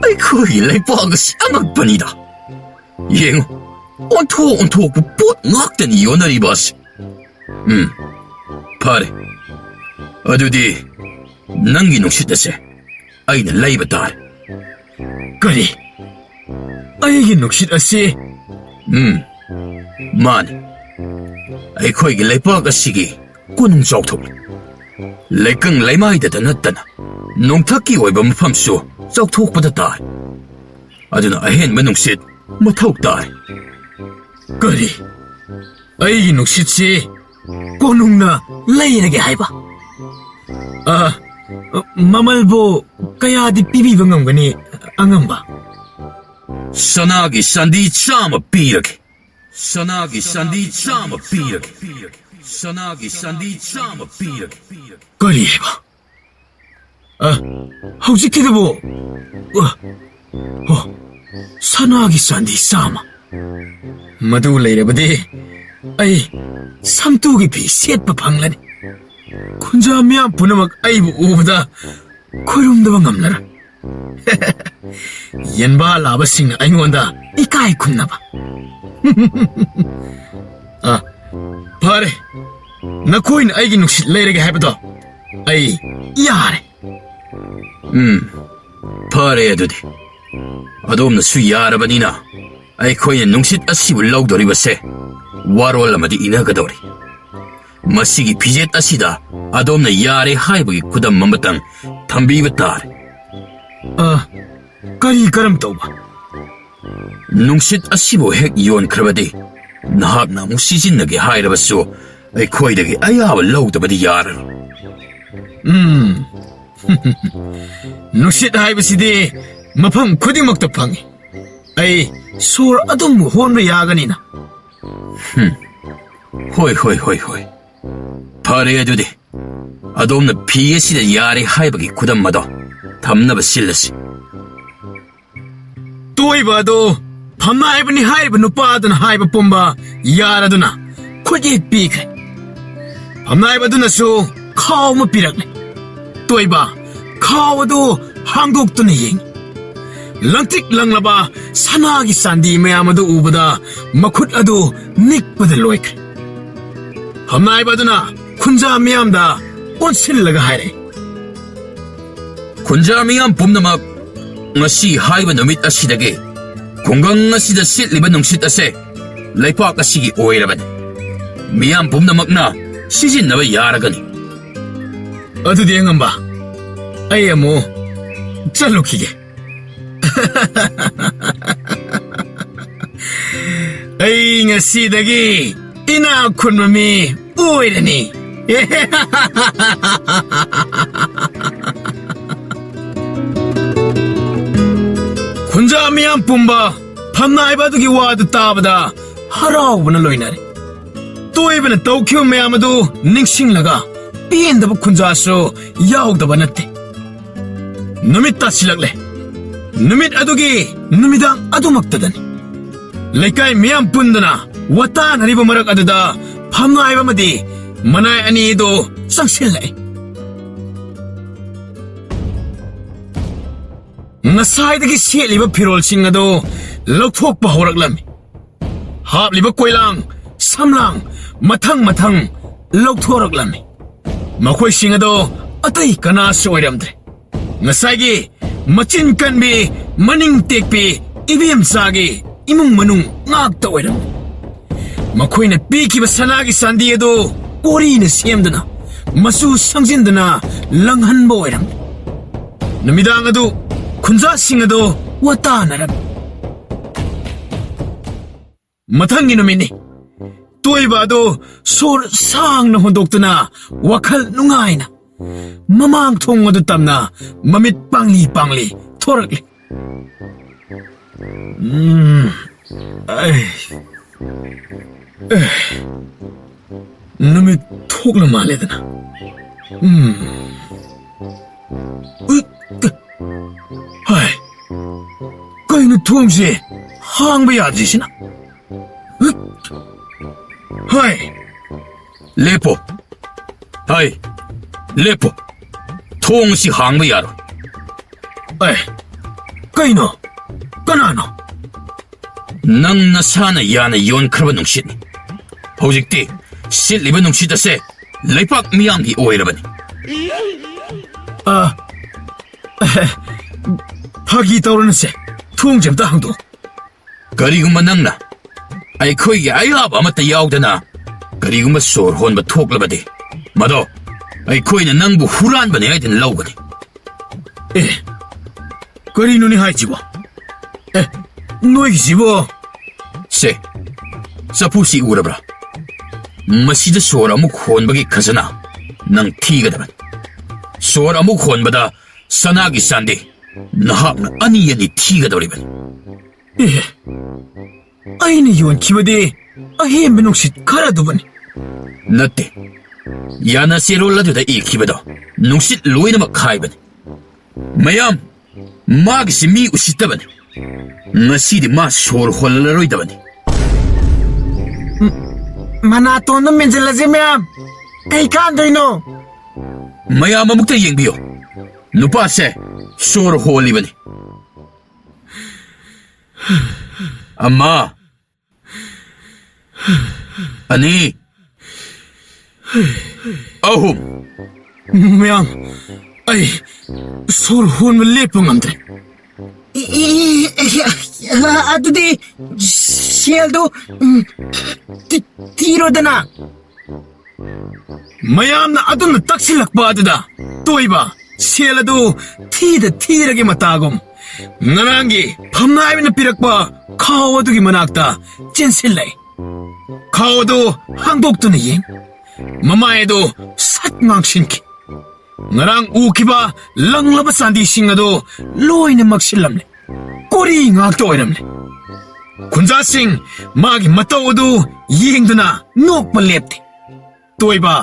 ꯑꯩꯈꯣꯏꯒꯤ ꯂꯩꯄꯥꯛ ꯑꯁꯤ ꯑꯉꯛꯄꯅꯤꯗ꯫ ꯌꯦꯡꯉꯨ, ꯑꯣꯟꯊꯣꯛ ꯑꯣꯟꯊꯣꯛꯄ ꯄꯣꯠ ꯉꯥꯛꯇꯅꯤ ꯌꯣꯟꯅꯔꯤꯕ ꯑꯁꯤ꯫ ꯎꯝ, ꯐꯔꯦ꯫ ꯑꯗꯨꯗꯤ ꯅꯪꯒꯤ ꯅꯨꯡꯁꯤꯠ ꯑꯁꯦ ꯑꯩꯅ ꯂꯩꯕ ꯇꯥꯔꯦ꯫ ꯀꯔꯤ? ꯑꯩꯒꯤ ꯅꯨꯡꯁꯤꯠ ꯑꯁꯤ? ꯎꯝ, ꯃꯥꯅꯤ꯫ ꯑꯩꯈꯣꯏꯒꯤ ꯂꯩꯄꯥꯛ ꯑꯁꯤꯒꯤ ꯀꯣꯅꯨꯡ ꯆꯥꯎꯊꯣꯛꯂꯤ꯫ ꯂꯩꯀꯪ ꯂꯩꯃꯥꯏꯗꯇ ꯅꯠꯇꯅ ꯅꯣꯡꯊꯛꯀꯤ ꯑꯣꯏꯕ ꯃꯐꯝꯁꯨ ꯆꯥꯎꯊꯣꯛꯄꯗ ꯇꯥꯔꯦ꯫ ꯑꯗꯨꯅ ꯑꯍꯦꯟꯕ ꯅꯨꯡꯁꯤꯠ ꯃꯊꯧ ꯇꯥꯔꯦ꯫ ꯀꯔꯤ? ꯑꯩꯒꯤ ꯅꯨꯡꯁꯤꯠꯁꯤ ꯀꯣꯅꯨꯡꯅ ꯂꯩꯔꯒꯦ ꯍꯥꯏꯕ? ꯑ, ꯃꯃꯜꯕꯨ ꯀꯌꯥꯗꯤ ꯄꯤꯕꯤꯕ ꯉꯝꯒꯅꯤ, ꯑꯉꯝꯕ? ꯁꯅꯥꯒꯤ ꯆꯥꯟꯗꯤ ꯆꯥꯝꯃ ꯄꯤꯔꯒꯦ꯫ ꯁꯅꯥꯒꯤ ꯆꯥꯟꯗꯤ ꯆꯥꯝꯃ ꯄꯤꯔꯒꯦ꯫ ꯁꯅꯥꯒꯤ ꯆꯥꯟꯗꯤ ꯆꯥꯝꯃ ꯄꯤꯔꯒꯦ꯫ ꯀꯔꯤ ꯍꯥꯏꯕ? ꯑ, ꯍꯧꯖꯤꯛꯀꯤꯗꯨꯕꯨ? ꯑ, ꯑꯣ, ꯁꯅꯥꯒꯤ ꯆꯥꯟꯗꯤ ꯆꯥꯝꯃ꯫ ꯃꯗꯨ ꯂꯩꯔꯕꯗꯤ ꯑꯩ ꯁꯝꯇꯨꯒꯤ ꯐꯤ ꯁꯦꯠꯄ ꯐꯪꯂꯅꯤ꯫ ꯈꯨꯟꯖꯥ ꯃꯤꯌꯥꯝ ꯄꯨꯝꯅꯃꯛ ꯑꯩꯕꯨ ꯎꯕꯗ ꯈꯣꯏꯔꯨꯝꯗꯕ ꯉꯝꯂꯔꯣꯏ꯫ ꯌꯦꯟꯕꯥ ꯂꯥꯕꯁꯤꯡꯅ ꯑꯩꯉꯣꯟꯗ ꯏꯀꯥꯏ ꯈꯨꯝꯅꯕ꯫ ꯑ, ꯐꯔꯦ, ꯅꯈꯣꯏꯅ ꯑꯩꯒꯤ ꯅꯨꯡꯁꯤꯠ ꯂꯩꯔꯒꯦ ꯍꯥꯏꯕꯗꯣ ꯑꯩ ꯌꯥꯔꯦ꯫ ꯎꯝ, ꯐꯔꯦ ꯑꯗꯨꯗꯤ, ꯑꯗꯣꯝꯅꯁꯨ ꯌꯥꯔꯕꯅꯤꯅ, ꯑꯩꯈꯣꯏꯅ ꯅꯨꯡꯁꯤꯠ ꯑꯁꯤꯕꯨ ꯂꯧꯗꯣꯔꯤꯕꯁꯦ ꯋꯥꯔꯣꯜ ꯑꯃꯗꯤ ꯏꯅꯒꯗꯧꯔꯤ꯫ ꯃꯁꯤꯒꯤ ꯐꯤꯖꯦꯠ ꯑꯁꯤꯗ ꯑꯗꯣꯝꯅ ꯌꯥꯔꯦ ꯍꯥꯏꯕꯒꯤ ꯈꯨꯗꯝ ꯑꯃꯇꯪ ꯊꯝꯕꯤꯕ ꯇꯥꯔꯦ꯫ ꯑ, ꯀꯔꯤ ꯀꯔꯝ ꯇꯧꯕ? ꯅꯨꯡꯁꯤꯠ ꯑꯁꯤꯕꯨ ꯍꯦꯛ ꯌꯣꯟꯈ꯭ꯔꯕꯗꯤ, ꯅꯍꯥꯛꯅ ꯑꯃꯨꯛ ꯁꯤꯖꯤꯟꯅꯒꯦ ꯍꯥꯏꯔꯕꯁꯨ, ꯑꯩꯈꯣꯏꯗꯒꯤ ꯑꯌꯥꯕ ꯂꯧꯗꯕꯗꯤ ꯌꯥꯔꯔꯣꯏ꯫ ꯎꯝ, ꯅꯨꯡꯁꯤꯠ ꯍꯥꯏꯕꯁꯤꯗꯤ ꯃꯐꯝ ꯈꯨꯗꯤꯡꯃꯛꯇ ꯐꯪꯏ꯫ ꯑꯩ ꯁꯣꯔ ꯑꯗꯨꯝ ꯍꯣꯟꯕ ꯌꯥꯒꯅꯤꯅ꯫ ꯍꯣꯏ, ꯍꯣꯏ, ꯍꯣꯏ, ꯍꯣꯏ꯫ ꯐꯔꯦ ꯑꯗꯨꯗꯤ, ꯑꯗꯣꯝꯅ ꯐꯤ ꯑꯁꯤꯗ ꯌꯥꯔꯦ ꯍꯥꯏꯕꯒꯤ ꯈꯨꯗꯝ ꯑꯗꯣ ꯊꯝꯅꯕ ꯁꯤꯜꯂꯁꯤ꯫ ꯇꯣꯏꯕ ꯑꯗꯣ ꯐꯝꯅꯥꯏꯕꯅꯤ ꯍꯥꯏꯔꯤꯕ ꯅꯨꯄꯥ ꯑꯗꯨꯅ ꯍꯥꯏꯕ ꯄꯨꯝꯕ ꯌꯥꯔꯗꯨꯅ ꯈꯨꯠꯌꯦꯛ ꯄꯤꯈ꯭ꯔꯦ꯫ ꯐꯝꯅꯥꯏꯕ ꯑꯗꯨꯅꯁꯨ ꯈꯥꯎ ꯑꯃ ꯄꯤꯔꯛꯂꯦ꯫ ꯇꯣꯏꯕ ꯈꯥꯎ ꯑꯗꯨ ꯍꯥꯡꯗꯣꯛꯇꯨꯅ ꯌꯦꯡꯉꯤ꯫ ꯂꯪꯇ꯭ꯔꯤꯛ ꯂꯪꯂꯕ ꯁꯅꯥꯒꯤ ꯆꯥꯟꯗꯤ ꯃꯌꯥꯝ ꯑꯗꯨ ꯎꯕꯗ ꯃꯈꯨꯠ ꯑꯗꯨ ꯅꯤꯛꯄꯗ ꯂꯣꯏꯈ꯭ꯔꯦ꯫ ꯐꯝꯅꯥꯏꯕ ꯑꯗꯨꯅ ꯈꯨꯟꯖꯥ ꯃꯤꯌꯥꯝꯗ ꯑꯣꯟꯁꯤꯜꯂꯒ ꯍꯥꯏꯔꯛꯏ, "ꯈꯨꯟꯖꯥ ꯃꯤꯌꯥꯝ ꯄꯨꯝꯅꯃꯛ, ꯉꯁꯤ ꯍꯥꯏꯕ ꯅꯨꯃꯤꯠ ꯑꯁꯤꯗꯒꯤ ꯈꯨꯡꯒꯪ ꯑꯁꯤꯗ ꯁꯤꯠꯂꯤꯕ ꯅꯨꯡꯁꯤꯠ ꯑꯁꯦ ꯂꯩꯄꯥꯛ ꯑꯁꯤꯒꯤ ꯑꯣꯏꯔꯕꯅꯤ꯫ ꯃꯤꯌꯥꯝ ꯄꯨꯝꯅꯃꯛꯅ ꯁꯤꯖꯤꯟꯅꯕ ꯌꯥꯔꯒꯅꯤ꯫" ꯑꯗꯨꯗꯤ ꯑꯉꯝꯕ, ꯑꯩ ꯑꯃꯨꯛ ꯆꯠꯂꯨꯈꯤꯒꯦ꯫ ꯑꯩ ꯉꯁꯤꯗꯒꯤ ꯏꯅꯥꯛ ꯈꯨꯟꯕ ꯃꯤ ꯑꯣꯏꯔꯅꯤ꯫ ꯈꯨꯟꯖꯥ ꯃꯤꯌꯥꯝ ꯄꯨꯝꯕ ꯐꯝꯅꯥꯏꯕ ꯑꯗꯨꯒꯤ ꯋꯥꯗꯨ ꯇꯥꯕꯗ ꯍꯔꯥꯎꯕꯅ ꯂꯣꯏꯅꯔꯦ꯫ ꯇꯣꯏꯕꯅ ꯇꯧꯈꯤꯕ ꯃꯌꯥꯝ ꯑꯗꯨ ꯅꯤꯡꯁꯤꯡꯂꯒ ꯄꯦꯟꯗꯕ ꯈꯨꯟꯖꯥꯁꯨ ꯌꯥꯎꯗꯕ ꯅꯠꯇꯦ꯫ ꯅꯨꯃꯤꯠ ꯇꯥꯁꯤꯜꯂꯛꯂꯦ꯫ ꯅꯨꯃꯤꯠ ꯑꯗꯨꯒꯤ ꯅꯨꯃꯤꯗꯥꯡ ꯑꯗꯨꯃꯛꯇꯗꯅꯤ꯫ ꯂꯩꯀꯥꯏ ꯃꯤꯌꯥꯝ ꯄꯨꯟꯗꯨꯅ ꯋꯥꯇꯥꯅꯔꯤꯕ ꯃꯔꯛ ꯑꯗꯨꯗ ꯐꯝꯅꯥꯏꯕ ꯑꯃꯗꯤ ꯃꯅꯥꯏ ꯑꯅꯤꯗꯨ ꯆꯪꯁꯤꯜꯂꯛꯏ꯫ ꯉꯁꯥꯏꯗꯒꯤ ꯁꯦꯠꯂꯤꯕ ꯐꯤꯔꯣꯜꯁꯤꯡ ꯑꯗꯨ ꯂꯧꯊꯣꯛꯄ ꯍꯧꯔꯛꯂꯝꯃꯤ꯫ ꯍꯥꯞꯂꯤꯕ ꯀꯣꯏꯂꯥꯡ, ꯁꯝꯂꯥꯡ ꯃꯊꯪ ꯃꯊꯪ ꯂꯧꯊꯣꯔꯛꯂꯝꯃꯤ꯫ ꯃꯈꯣꯏꯁꯤꯡ ꯑꯗꯣ ꯑꯇꯩ ꯀꯅꯥꯁꯨ ꯑꯣꯏꯔꯝꯗ꯭ꯔꯦ꯫ ꯉꯁꯥꯏꯒꯤ ꯃꯆꯤꯟ ꯀꯟꯕꯤ, ꯃꯅꯤꯡ ꯇꯦꯛꯄꯤ ꯏꯕꯦꯝꯆꯥꯒꯤ ꯏꯃꯨꯡ ꯃꯅꯨꯡ ꯉꯥꯛꯇ ꯑꯣꯏꯔꯝꯃꯤ꯫ ꯃꯈꯣꯏꯅ ꯄꯤꯈꯤꯕ ꯁꯅꯥꯒꯤ ꯆꯥꯟꯗꯤ ꯑꯗꯨ ꯀꯣꯔꯤꯅ ꯁꯦꯝꯗꯨꯅ, ꯃꯆꯨ ꯁꯪꯖꯤꯟꯗꯨꯅ ꯂꯪꯍꯟꯕ ꯑꯣꯏꯔꯝꯃꯤ꯫ ꯅꯨꯃꯤꯗꯥꯡ ꯑꯗꯨ ꯈꯨꯟꯖꯥꯁꯤꯡ ꯑꯗꯨ ꯋꯥꯇꯥꯅꯔꯝꯃꯤ꯫ ꯃꯊꯪꯒꯤ ꯅꯨꯃꯤꯠꯅꯤ꯫ ꯇꯣꯏꯕ ꯑꯗꯨ ꯁꯣꯔ ꯁꯥꯡꯅ ꯍꯣꯟꯗꯣꯛꯇꯨꯅ ꯋꯥꯈꯜ ꯅꯨꯡꯉꯥꯏꯅ ꯃꯃꯥꯡ ꯊꯣꯡ ꯑꯗꯨ ꯇꯝꯅ ꯃꯃꯤꯠ ꯄꯥꯡꯂꯤ ꯄꯥꯡꯂꯤ ꯊꯣꯔꯛꯂꯤ꯫ ꯎꯝ, ꯑꯩ, ꯑꯦ, ꯅꯨꯃꯤꯠ ꯊꯣꯛꯂ ꯃꯥꯜꯂꯦꯗꯅ꯫ ꯎꯝ꯫ ꯎꯏ, ꯍꯥꯏ, ꯀꯩꯅꯣ ꯊꯣꯡꯁꯦ ꯍꯥꯡꯕ ꯌꯥꯗ꯭ꯔꯤꯁꯤꯅ? ꯎꯏ, ꯍꯥꯏ, ꯂꯦꯞꯄꯣ꯫ ꯍꯥꯏ, ꯂꯦꯞꯄꯣ꯫ ꯊꯣꯡ ꯑꯁꯤ ꯍꯥꯡꯕ ꯌꯥꯔꯣꯏ꯫ ꯑꯦ, ꯀꯩꯅꯣ? ꯀꯅꯥꯅꯣ? ꯅꯪ ꯅꯁꯥꯅ ꯌꯥꯅ ꯌꯣꯟꯈ꯭ꯔꯕ ꯅꯨꯡꯁꯤꯠꯅꯤ꯫ ꯍꯧꯖꯤꯛꯇꯤ ꯁꯤꯠꯂꯤꯕ ꯅꯨꯡꯁꯤꯠ ꯑꯁꯦ ꯂꯩꯄꯥꯛ ꯃꯤꯌꯥꯝꯒꯤ ꯑꯣꯏꯔꯕꯅꯤ꯫ ꯑ, ꯐꯥꯒꯤ ꯇꯧꯔꯅꯨꯁꯦ꯫ ꯊꯣꯡꯁꯦ ꯑꯝꯇ ꯍꯥꯡꯗꯣꯛꯑꯣ꯫ ꯀꯔꯤꯒꯨꯝꯕ ꯅꯪꯅ ꯑꯩꯈꯣꯏꯒꯤ ꯑꯌꯥꯕ ꯑꯃꯠꯇ ꯌꯥꯎꯗꯅ ꯀꯔꯤꯒꯨꯝꯕ ꯁꯣꯔ ꯍꯣꯟꯕ ꯊꯣꯛꯂꯕꯗꯤ, ꯃꯗꯣ ꯑꯩꯈꯣꯏꯅ ꯅꯪꯕꯨ ꯍꯨꯔꯥꯟꯕꯅꯤ ꯍꯥꯏꯗꯨꯅ ꯂꯧꯒꯅꯤ꯫ ꯑꯦ, ꯀꯔꯤꯅꯣꯅꯦ ꯍꯥꯏꯁꯤꯕꯣ? ꯑꯦ, ꯅꯣꯏꯒꯤꯁꯤꯕꯣ? ꯁꯦ, ꯆꯐꯨꯁꯤ ꯎꯔꯕ꯭ꯔꯥ? ꯃꯁꯤꯗ ꯁꯣꯔ ꯑꯃꯨꯛ ꯍꯣꯟꯕꯒꯤ ꯈꯖꯅꯥ ꯅꯪ ꯊꯤꯒꯗꯕꯅꯤ꯫ ꯁꯣꯔ ꯑꯃꯨꯛ ꯍꯣꯟꯕꯗ ꯁꯅꯥꯒꯤ ꯆꯥꯟꯗꯤ ꯅꯍꯥꯛꯅ ꯑꯅꯤ ꯑꯅꯤ ꯊꯤꯒꯗꯧꯔꯤꯕꯅꯤ꯫ ꯑꯦ, ꯑꯩꯅ ꯌꯣꯟꯈꯤꯕꯗꯤ ꯑꯍꯦꯟꯕ ꯅꯨꯡꯁꯤꯠ ꯈꯔꯗꯨꯕꯨꯅꯤ꯫ ꯅꯠꯇꯦ, ꯌꯥꯅ ꯆꯦꯔꯣꯜ ꯑꯗꯨꯗ ꯏꯈꯤꯕꯗꯣ ꯅꯨꯡꯁꯤꯠ ꯂꯣꯏꯅꯃꯛ ꯈꯥꯏꯕꯅꯤ꯫ ꯃꯌꯥꯝ, ꯃꯥꯒꯤꯁꯤ ꯃꯤ ꯎꯁꯤꯠꯇꯕꯅꯤ꯫ ꯉꯁꯤꯗꯤ ꯃꯥ ꯁꯣꯔ ꯍꯣꯜꯂꯔꯣꯏꯗꯕꯅꯤ꯫ ꯃꯅꯥꯇꯣꯟꯗꯣ ꯃꯦꯟꯁꯤꯜꯂꯁꯤ ꯃꯌꯥꯝ꯫ ꯀꯩ ꯀꯥꯟꯗꯣꯏꯅꯣ? ꯃꯌꯥꯝ ꯑꯃꯨꯛꯇ ꯌꯦꯡꯕꯤꯌꯨ꯫ ꯅꯨꯄꯥꯁꯦ ꯁꯣꯔ ꯍꯣꯜꯂꯤꯕꯅꯤ꯫ ꯑꯃ, ꯑꯅꯤ, ꯑꯍꯨꯝ꯫ ꯃꯌꯥꯝ, ꯑꯩ ꯁꯣꯔ ꯍꯣꯟꯕ ꯂꯦꯞꯄ ꯉꯝꯗ꯭ꯔꯦ꯫ ꯏ-, ꯏ-, ꯏ-, ꯑꯗꯨꯗꯤ ꯁꯦꯜꯗꯨ, ꯎꯝ, ꯊꯤ-, ꯊꯤꯔꯣꯗꯅ꯫ ꯃꯌꯥꯝꯅ ꯑꯗꯨꯝꯅ ꯇꯛꯁꯤꯜꯂꯛꯄ ꯑꯗꯨꯗ ꯇꯣꯏꯕ ꯁꯦꯜ ꯑꯗꯨ ꯊꯤꯗ ꯊꯤꯔꯒꯦ ꯃꯇꯥꯒꯨꯝ ꯉꯔꯥꯡꯒꯤ ꯐꯝꯅꯥꯏꯕꯅ ꯄꯤꯔꯛꯄ ꯈꯥꯎ ꯑꯗꯨꯒꯤ ꯃꯅꯥꯛꯇ ꯆꯦꯟꯁꯤꯜꯂꯛꯏ꯫ ꯈꯥꯎ ꯑꯗꯨ ꯍꯥꯡꯗꯣꯛꯇꯨꯅ ꯌꯦꯡ, ꯃꯃꯥꯏ ꯑꯗꯨ ꯁꯠ ꯉꯥꯡꯁꯤꯟꯈꯤ꯫ ꯉꯔꯥꯡ ꯎꯈꯤꯕ ꯂꯪꯂꯕ ꯆꯥꯟꯗꯤꯁꯤꯡ ꯑꯗꯨ ꯂꯣꯏꯅ ꯃꯛꯁꯤꯜꯂꯝꯂꯦ꯫ ꯀꯣꯔꯤ ꯉꯥꯛꯇ ꯑꯣꯏꯔꯝꯂꯦ꯫ ꯈꯨꯟꯖꯥꯁꯤꯡ ꯃꯥꯒꯤ ꯃꯇꯧ ꯑꯗꯨ ꯌꯦꯡꯗꯨꯅ ꯅꯣꯛꯄ ꯂꯦꯞꯇꯦ꯫ ꯇꯣꯏꯕ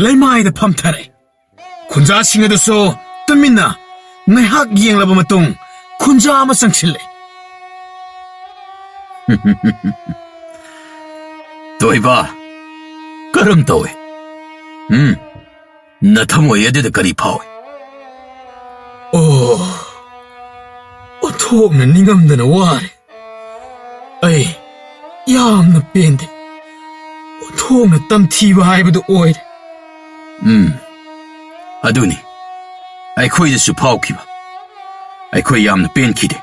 ꯂꯩꯃꯥꯏꯗ ꯐꯝꯊꯔꯦ꯫ ꯈꯨꯟꯖꯥꯁꯤꯡ ꯑꯗꯨꯁꯨ ꯇꯨꯃꯤꯟꯅ ꯉꯥꯏꯍꯥꯛ ꯌꯦꯡꯂꯕ ꯃꯇꯨꯡ ꯈꯨꯟꯖꯥ ꯑꯃ ꯆꯪꯁꯤꯜꯂꯦ꯫ ꯇꯣꯏꯕ, ꯀꯔꯝ ꯇꯧꯏ? ꯎꯝ, ꯅꯊꯃꯣꯏ ꯑꯗꯨꯗ ꯀꯔꯤ ꯐꯥꯎꯏ? ꯑꯣ, ꯑꯣꯟꯊꯣꯛꯅ ꯅꯤꯡꯉꯝꯗꯅ ꯋꯥꯔꯦ꯫ ꯑꯩ ꯌꯥꯝꯅ ꯄꯦꯟꯗꯦ꯫ ꯑꯣꯟꯊꯣꯛꯅ ꯇꯝꯊꯤꯕ ꯍꯥꯏꯕꯗꯨ ꯑꯣꯏꯔꯦ꯫ ꯎꯝ, ꯑꯗꯨꯅꯤ ꯑꯩꯈꯣꯏꯗꯁꯨ ꯐꯥꯎꯈꯤꯕ꯫ ꯑꯩꯈꯣꯏ ꯌꯥꯝꯅ ꯄꯦꯟꯈꯤꯗꯦ꯫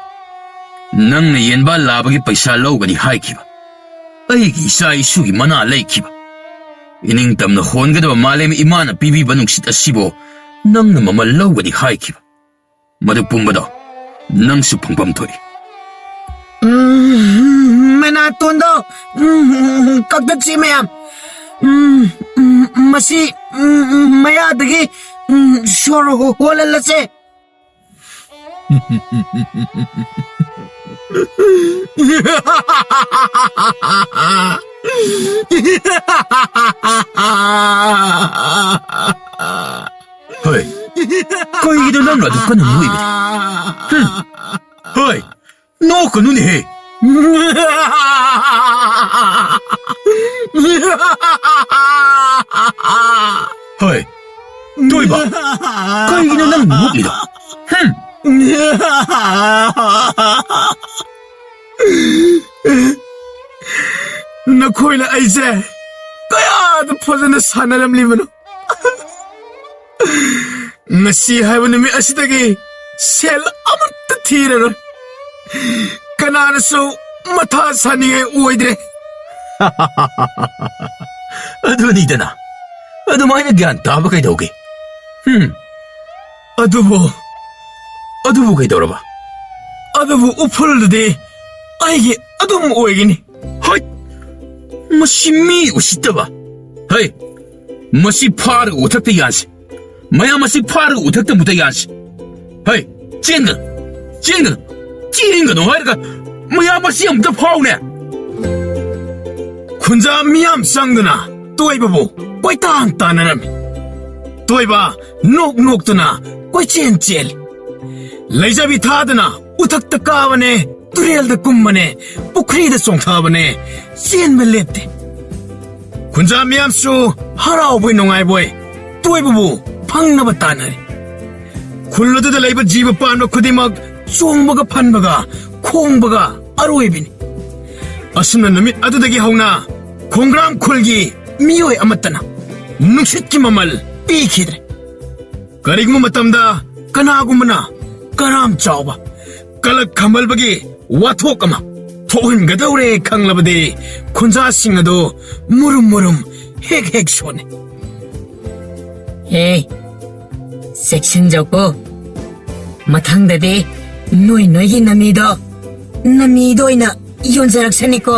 ꯅꯪꯅ ꯌꯦꯟꯕꯥ ꯂꯥꯕꯒꯤ ꯄꯩꯁꯥ ꯂꯧꯒꯅꯤ ꯍꯥꯏꯈꯤꯕ꯫ ꯑꯩꯒꯤ ꯏꯆꯥ ꯏꯁꯨꯒꯤ ꯃꯅꯥ ꯂꯩꯈꯤꯕ꯫ ꯏꯅꯤꯡꯇꯝꯅ ꯍꯣꯟꯒꯗꯕ ꯃꯥꯂꯦꯝ ꯏꯃꯥꯅ ꯄꯤꯕꯤꯕ ꯅꯨꯡꯁꯤꯠ ꯑꯁꯤꯕꯨ ꯅꯪꯅ ꯃꯃꯜ ꯂꯧꯒꯅꯤ ꯍꯥꯏꯈꯤꯕ꯫ ꯃꯗꯨ ꯄꯨꯝꯕꯗꯣ ꯅꯪꯁꯨ ꯐꯪꯐꯝ ꯊꯣꯛꯏ꯫ ꯎꯝ, ꯃꯅꯥꯇꯣꯟꯗꯣ, ꯎꯝ, ꯀꯛꯊꯠꯁꯤ ꯃꯌꯥꯝ꯫ ꯎꯝ, ꯎꯝ, ꯃꯁꯤ, ꯎꯝ, ꯎꯝ, ꯃꯌꯥꯗꯒꯤ, ꯎꯝ, ꯁꯣꯔ ꯍꯣ-, ꯍꯣꯜꯍꯜꯂꯁꯦ꯫ ꯍꯣꯏ, ꯀꯩꯒꯤꯅꯣ ꯅꯪꯅ ꯑꯗꯨꯛ ꯀꯟꯅ ꯅꯣꯛꯏꯕꯗꯤ? ꯍꯨꯝ, ꯍꯣꯏ, ꯅꯣꯛꯀꯅꯨꯅꯦꯍꯦ꯫ ꯍꯣꯏ, ꯇꯣꯏꯕ, ꯀꯩꯒꯤꯅꯣ ꯅꯪ ꯅꯣꯛꯂꯤꯗꯣ? ꯍꯨꯝ꯫ ꯅꯈꯣꯏꯅ ꯑꯩꯁꯦ ꯀꯌꯥꯗ ꯐꯖꯅ ꯁꯥꯟꯅꯔꯝꯂꯤꯕꯅꯣ꯫ ꯉꯁꯤ ꯍꯥꯏꯕ ꯅꯨꯃꯤꯠ ꯑꯁꯤꯗꯒꯤ ꯁꯦꯜ ꯑꯃꯠꯇ ꯊꯤꯔꯔꯣꯏ꯫ ꯀꯅꯥꯅꯁꯨ ꯃꯊꯥ ꯁꯥꯅꯤꯡꯉꯥꯏ ꯑꯣꯏꯗ꯭ꯔꯦ꯫ ꯑꯗꯨꯅꯤꯗꯅ, ꯑꯗꯨꯃꯥꯏꯅ ꯒ꯭ꯌꯥꯟ ꯇꯥꯕ ꯀꯩꯗꯧꯒꯦ? ꯍꯨꯝ꯫ ꯑꯗꯨꯕꯨ, ꯑꯗꯨꯕꯨ ꯀꯩꯗꯧꯔꯕ? ꯑꯗꯨꯕꯨ ꯎꯐꯨꯜꯗꯨꯗꯤ ꯑꯩꯒꯤ ꯑꯗꯨꯝ ꯑꯣꯏꯒꯅꯤ꯫ ꯍꯣꯏ! ꯃꯁꯤ ꯃꯤ ꯎꯁꯤꯠꯇꯕ! ꯍꯩ! ꯃꯁꯤ ꯐꯥꯔꯒ ꯎꯊꯛꯇ ꯌꯥꯟꯁꯤ꯫ ꯃꯌꯥꯝ ꯑꯁꯤ ꯐꯥꯔꯒ ꯎꯊꯛꯇ ꯑꯃꯨꯛꯇ ꯌꯥꯟꯁꯤ꯫ ꯍꯩ! ꯆꯦꯟꯒꯅꯨ! ꯆꯦꯟꯒꯅꯨ! ꯆꯦꯟꯒꯅꯨ ꯍꯥꯏꯔꯒ ꯃꯌꯥꯝ ꯑꯁꯤ ꯑꯃꯨꯛꯇ ꯐꯥꯎꯅꯦ! ꯈꯨꯟꯖꯥ ꯃꯤꯌꯥꯝ ꯆꯪꯗꯨꯅ ꯇꯣꯏꯕꯕꯨ ꯀꯣꯏꯇꯥꯟ ꯇꯥꯟꯅꯔꯝꯃꯤ꯫ ꯇꯣꯏꯕ ꯅꯣꯛ ꯅꯣꯛꯇꯨꯅ ꯀꯣꯏꯆꯦꯟ ꯆꯦꯜꯂꯤ꯫ ꯂꯩꯖꯕꯤ ꯊꯥꯗꯅ ꯎꯊꯛꯇ ꯀꯥꯕꯅꯦ, ꯇꯨꯔꯦꯜꯗ ꯀꯨꯝꯕꯅꯦ, ꯄꯨꯈ꯭ꯔꯤꯗ ꯆꯣꯡꯊꯕꯅꯦ, ꯆꯦꯟꯕ ꯂꯦꯞꯇꯦ꯫ ꯈꯨꯟꯖꯥ ꯃꯤꯌꯥꯝꯁꯨ ꯍꯔꯥꯎꯕꯣꯏ ꯅꯨꯡꯉꯥꯏꯕꯣꯏ ꯇꯣꯏꯕꯕꯨ ꯐꯪꯅꯕ ꯇꯥꯟꯅꯔꯤ꯫ ꯈꯨꯜ ꯑꯗꯨꯗ ꯂꯩꯕ ꯖꯤꯕ ꯄꯥꯟꯕ ꯈꯨꯗꯤꯡꯃꯛ ꯆꯣꯡꯕꯒ ꯐꯟꯕꯒ ꯈꯣꯡꯕꯒ ꯑꯔꯣꯏꯕꯤꯅꯤ꯫ ꯑꯁꯨꯝꯅ ꯅꯨꯃꯤꯠ ꯑꯗꯨꯗꯒꯤ ꯍꯧꯅ ꯈꯣꯡꯒ꯭ꯔꯥꯝ ꯈꯨꯜꯒꯤ ꯃꯤꯑꯣꯏ ꯑꯃꯠꯇꯅ ꯅꯨꯡꯁꯤꯠꯀꯤ ꯃꯃꯜ ꯄꯤꯈꯤꯗ꯭ꯔꯦ꯫ ꯀꯔꯤꯒꯨꯝꯕ ꯃꯇꯝꯗ ꯀꯅꯥꯒꯨꯝꯕꯅ ꯀꯔꯥꯝ ꯆꯥꯎꯕ ꯀꯂꯛ ꯈꯝꯕꯜꯕꯒꯤ ꯋꯥꯊꯣꯛ ꯑꯃ ꯊꯣꯛꯍꯟꯒꯗꯧꯔꯦ ꯈꯪꯂꯕꯗꯤ ꯈꯨꯟꯖꯥꯁꯤꯡ ꯑꯗꯨ ꯃꯨꯔꯨꯝ ꯃꯨꯔꯨꯝ ꯍꯦꯛ ꯍꯦꯛ ꯁꯣꯟꯅꯩ꯫ ꯍꯦ, ꯆꯦꯛꯁꯤꯟꯖꯧꯀꯣ꯫ ꯃꯊꯪꯗꯗꯤ ꯅꯣꯏ ꯅꯣꯏꯒꯤ ꯅꯃꯤꯗꯣ ꯅꯃꯤꯗꯣ ꯑꯣꯏꯅ ꯌꯣꯟꯖꯔꯛꯁꯅꯤꯀꯣ꯫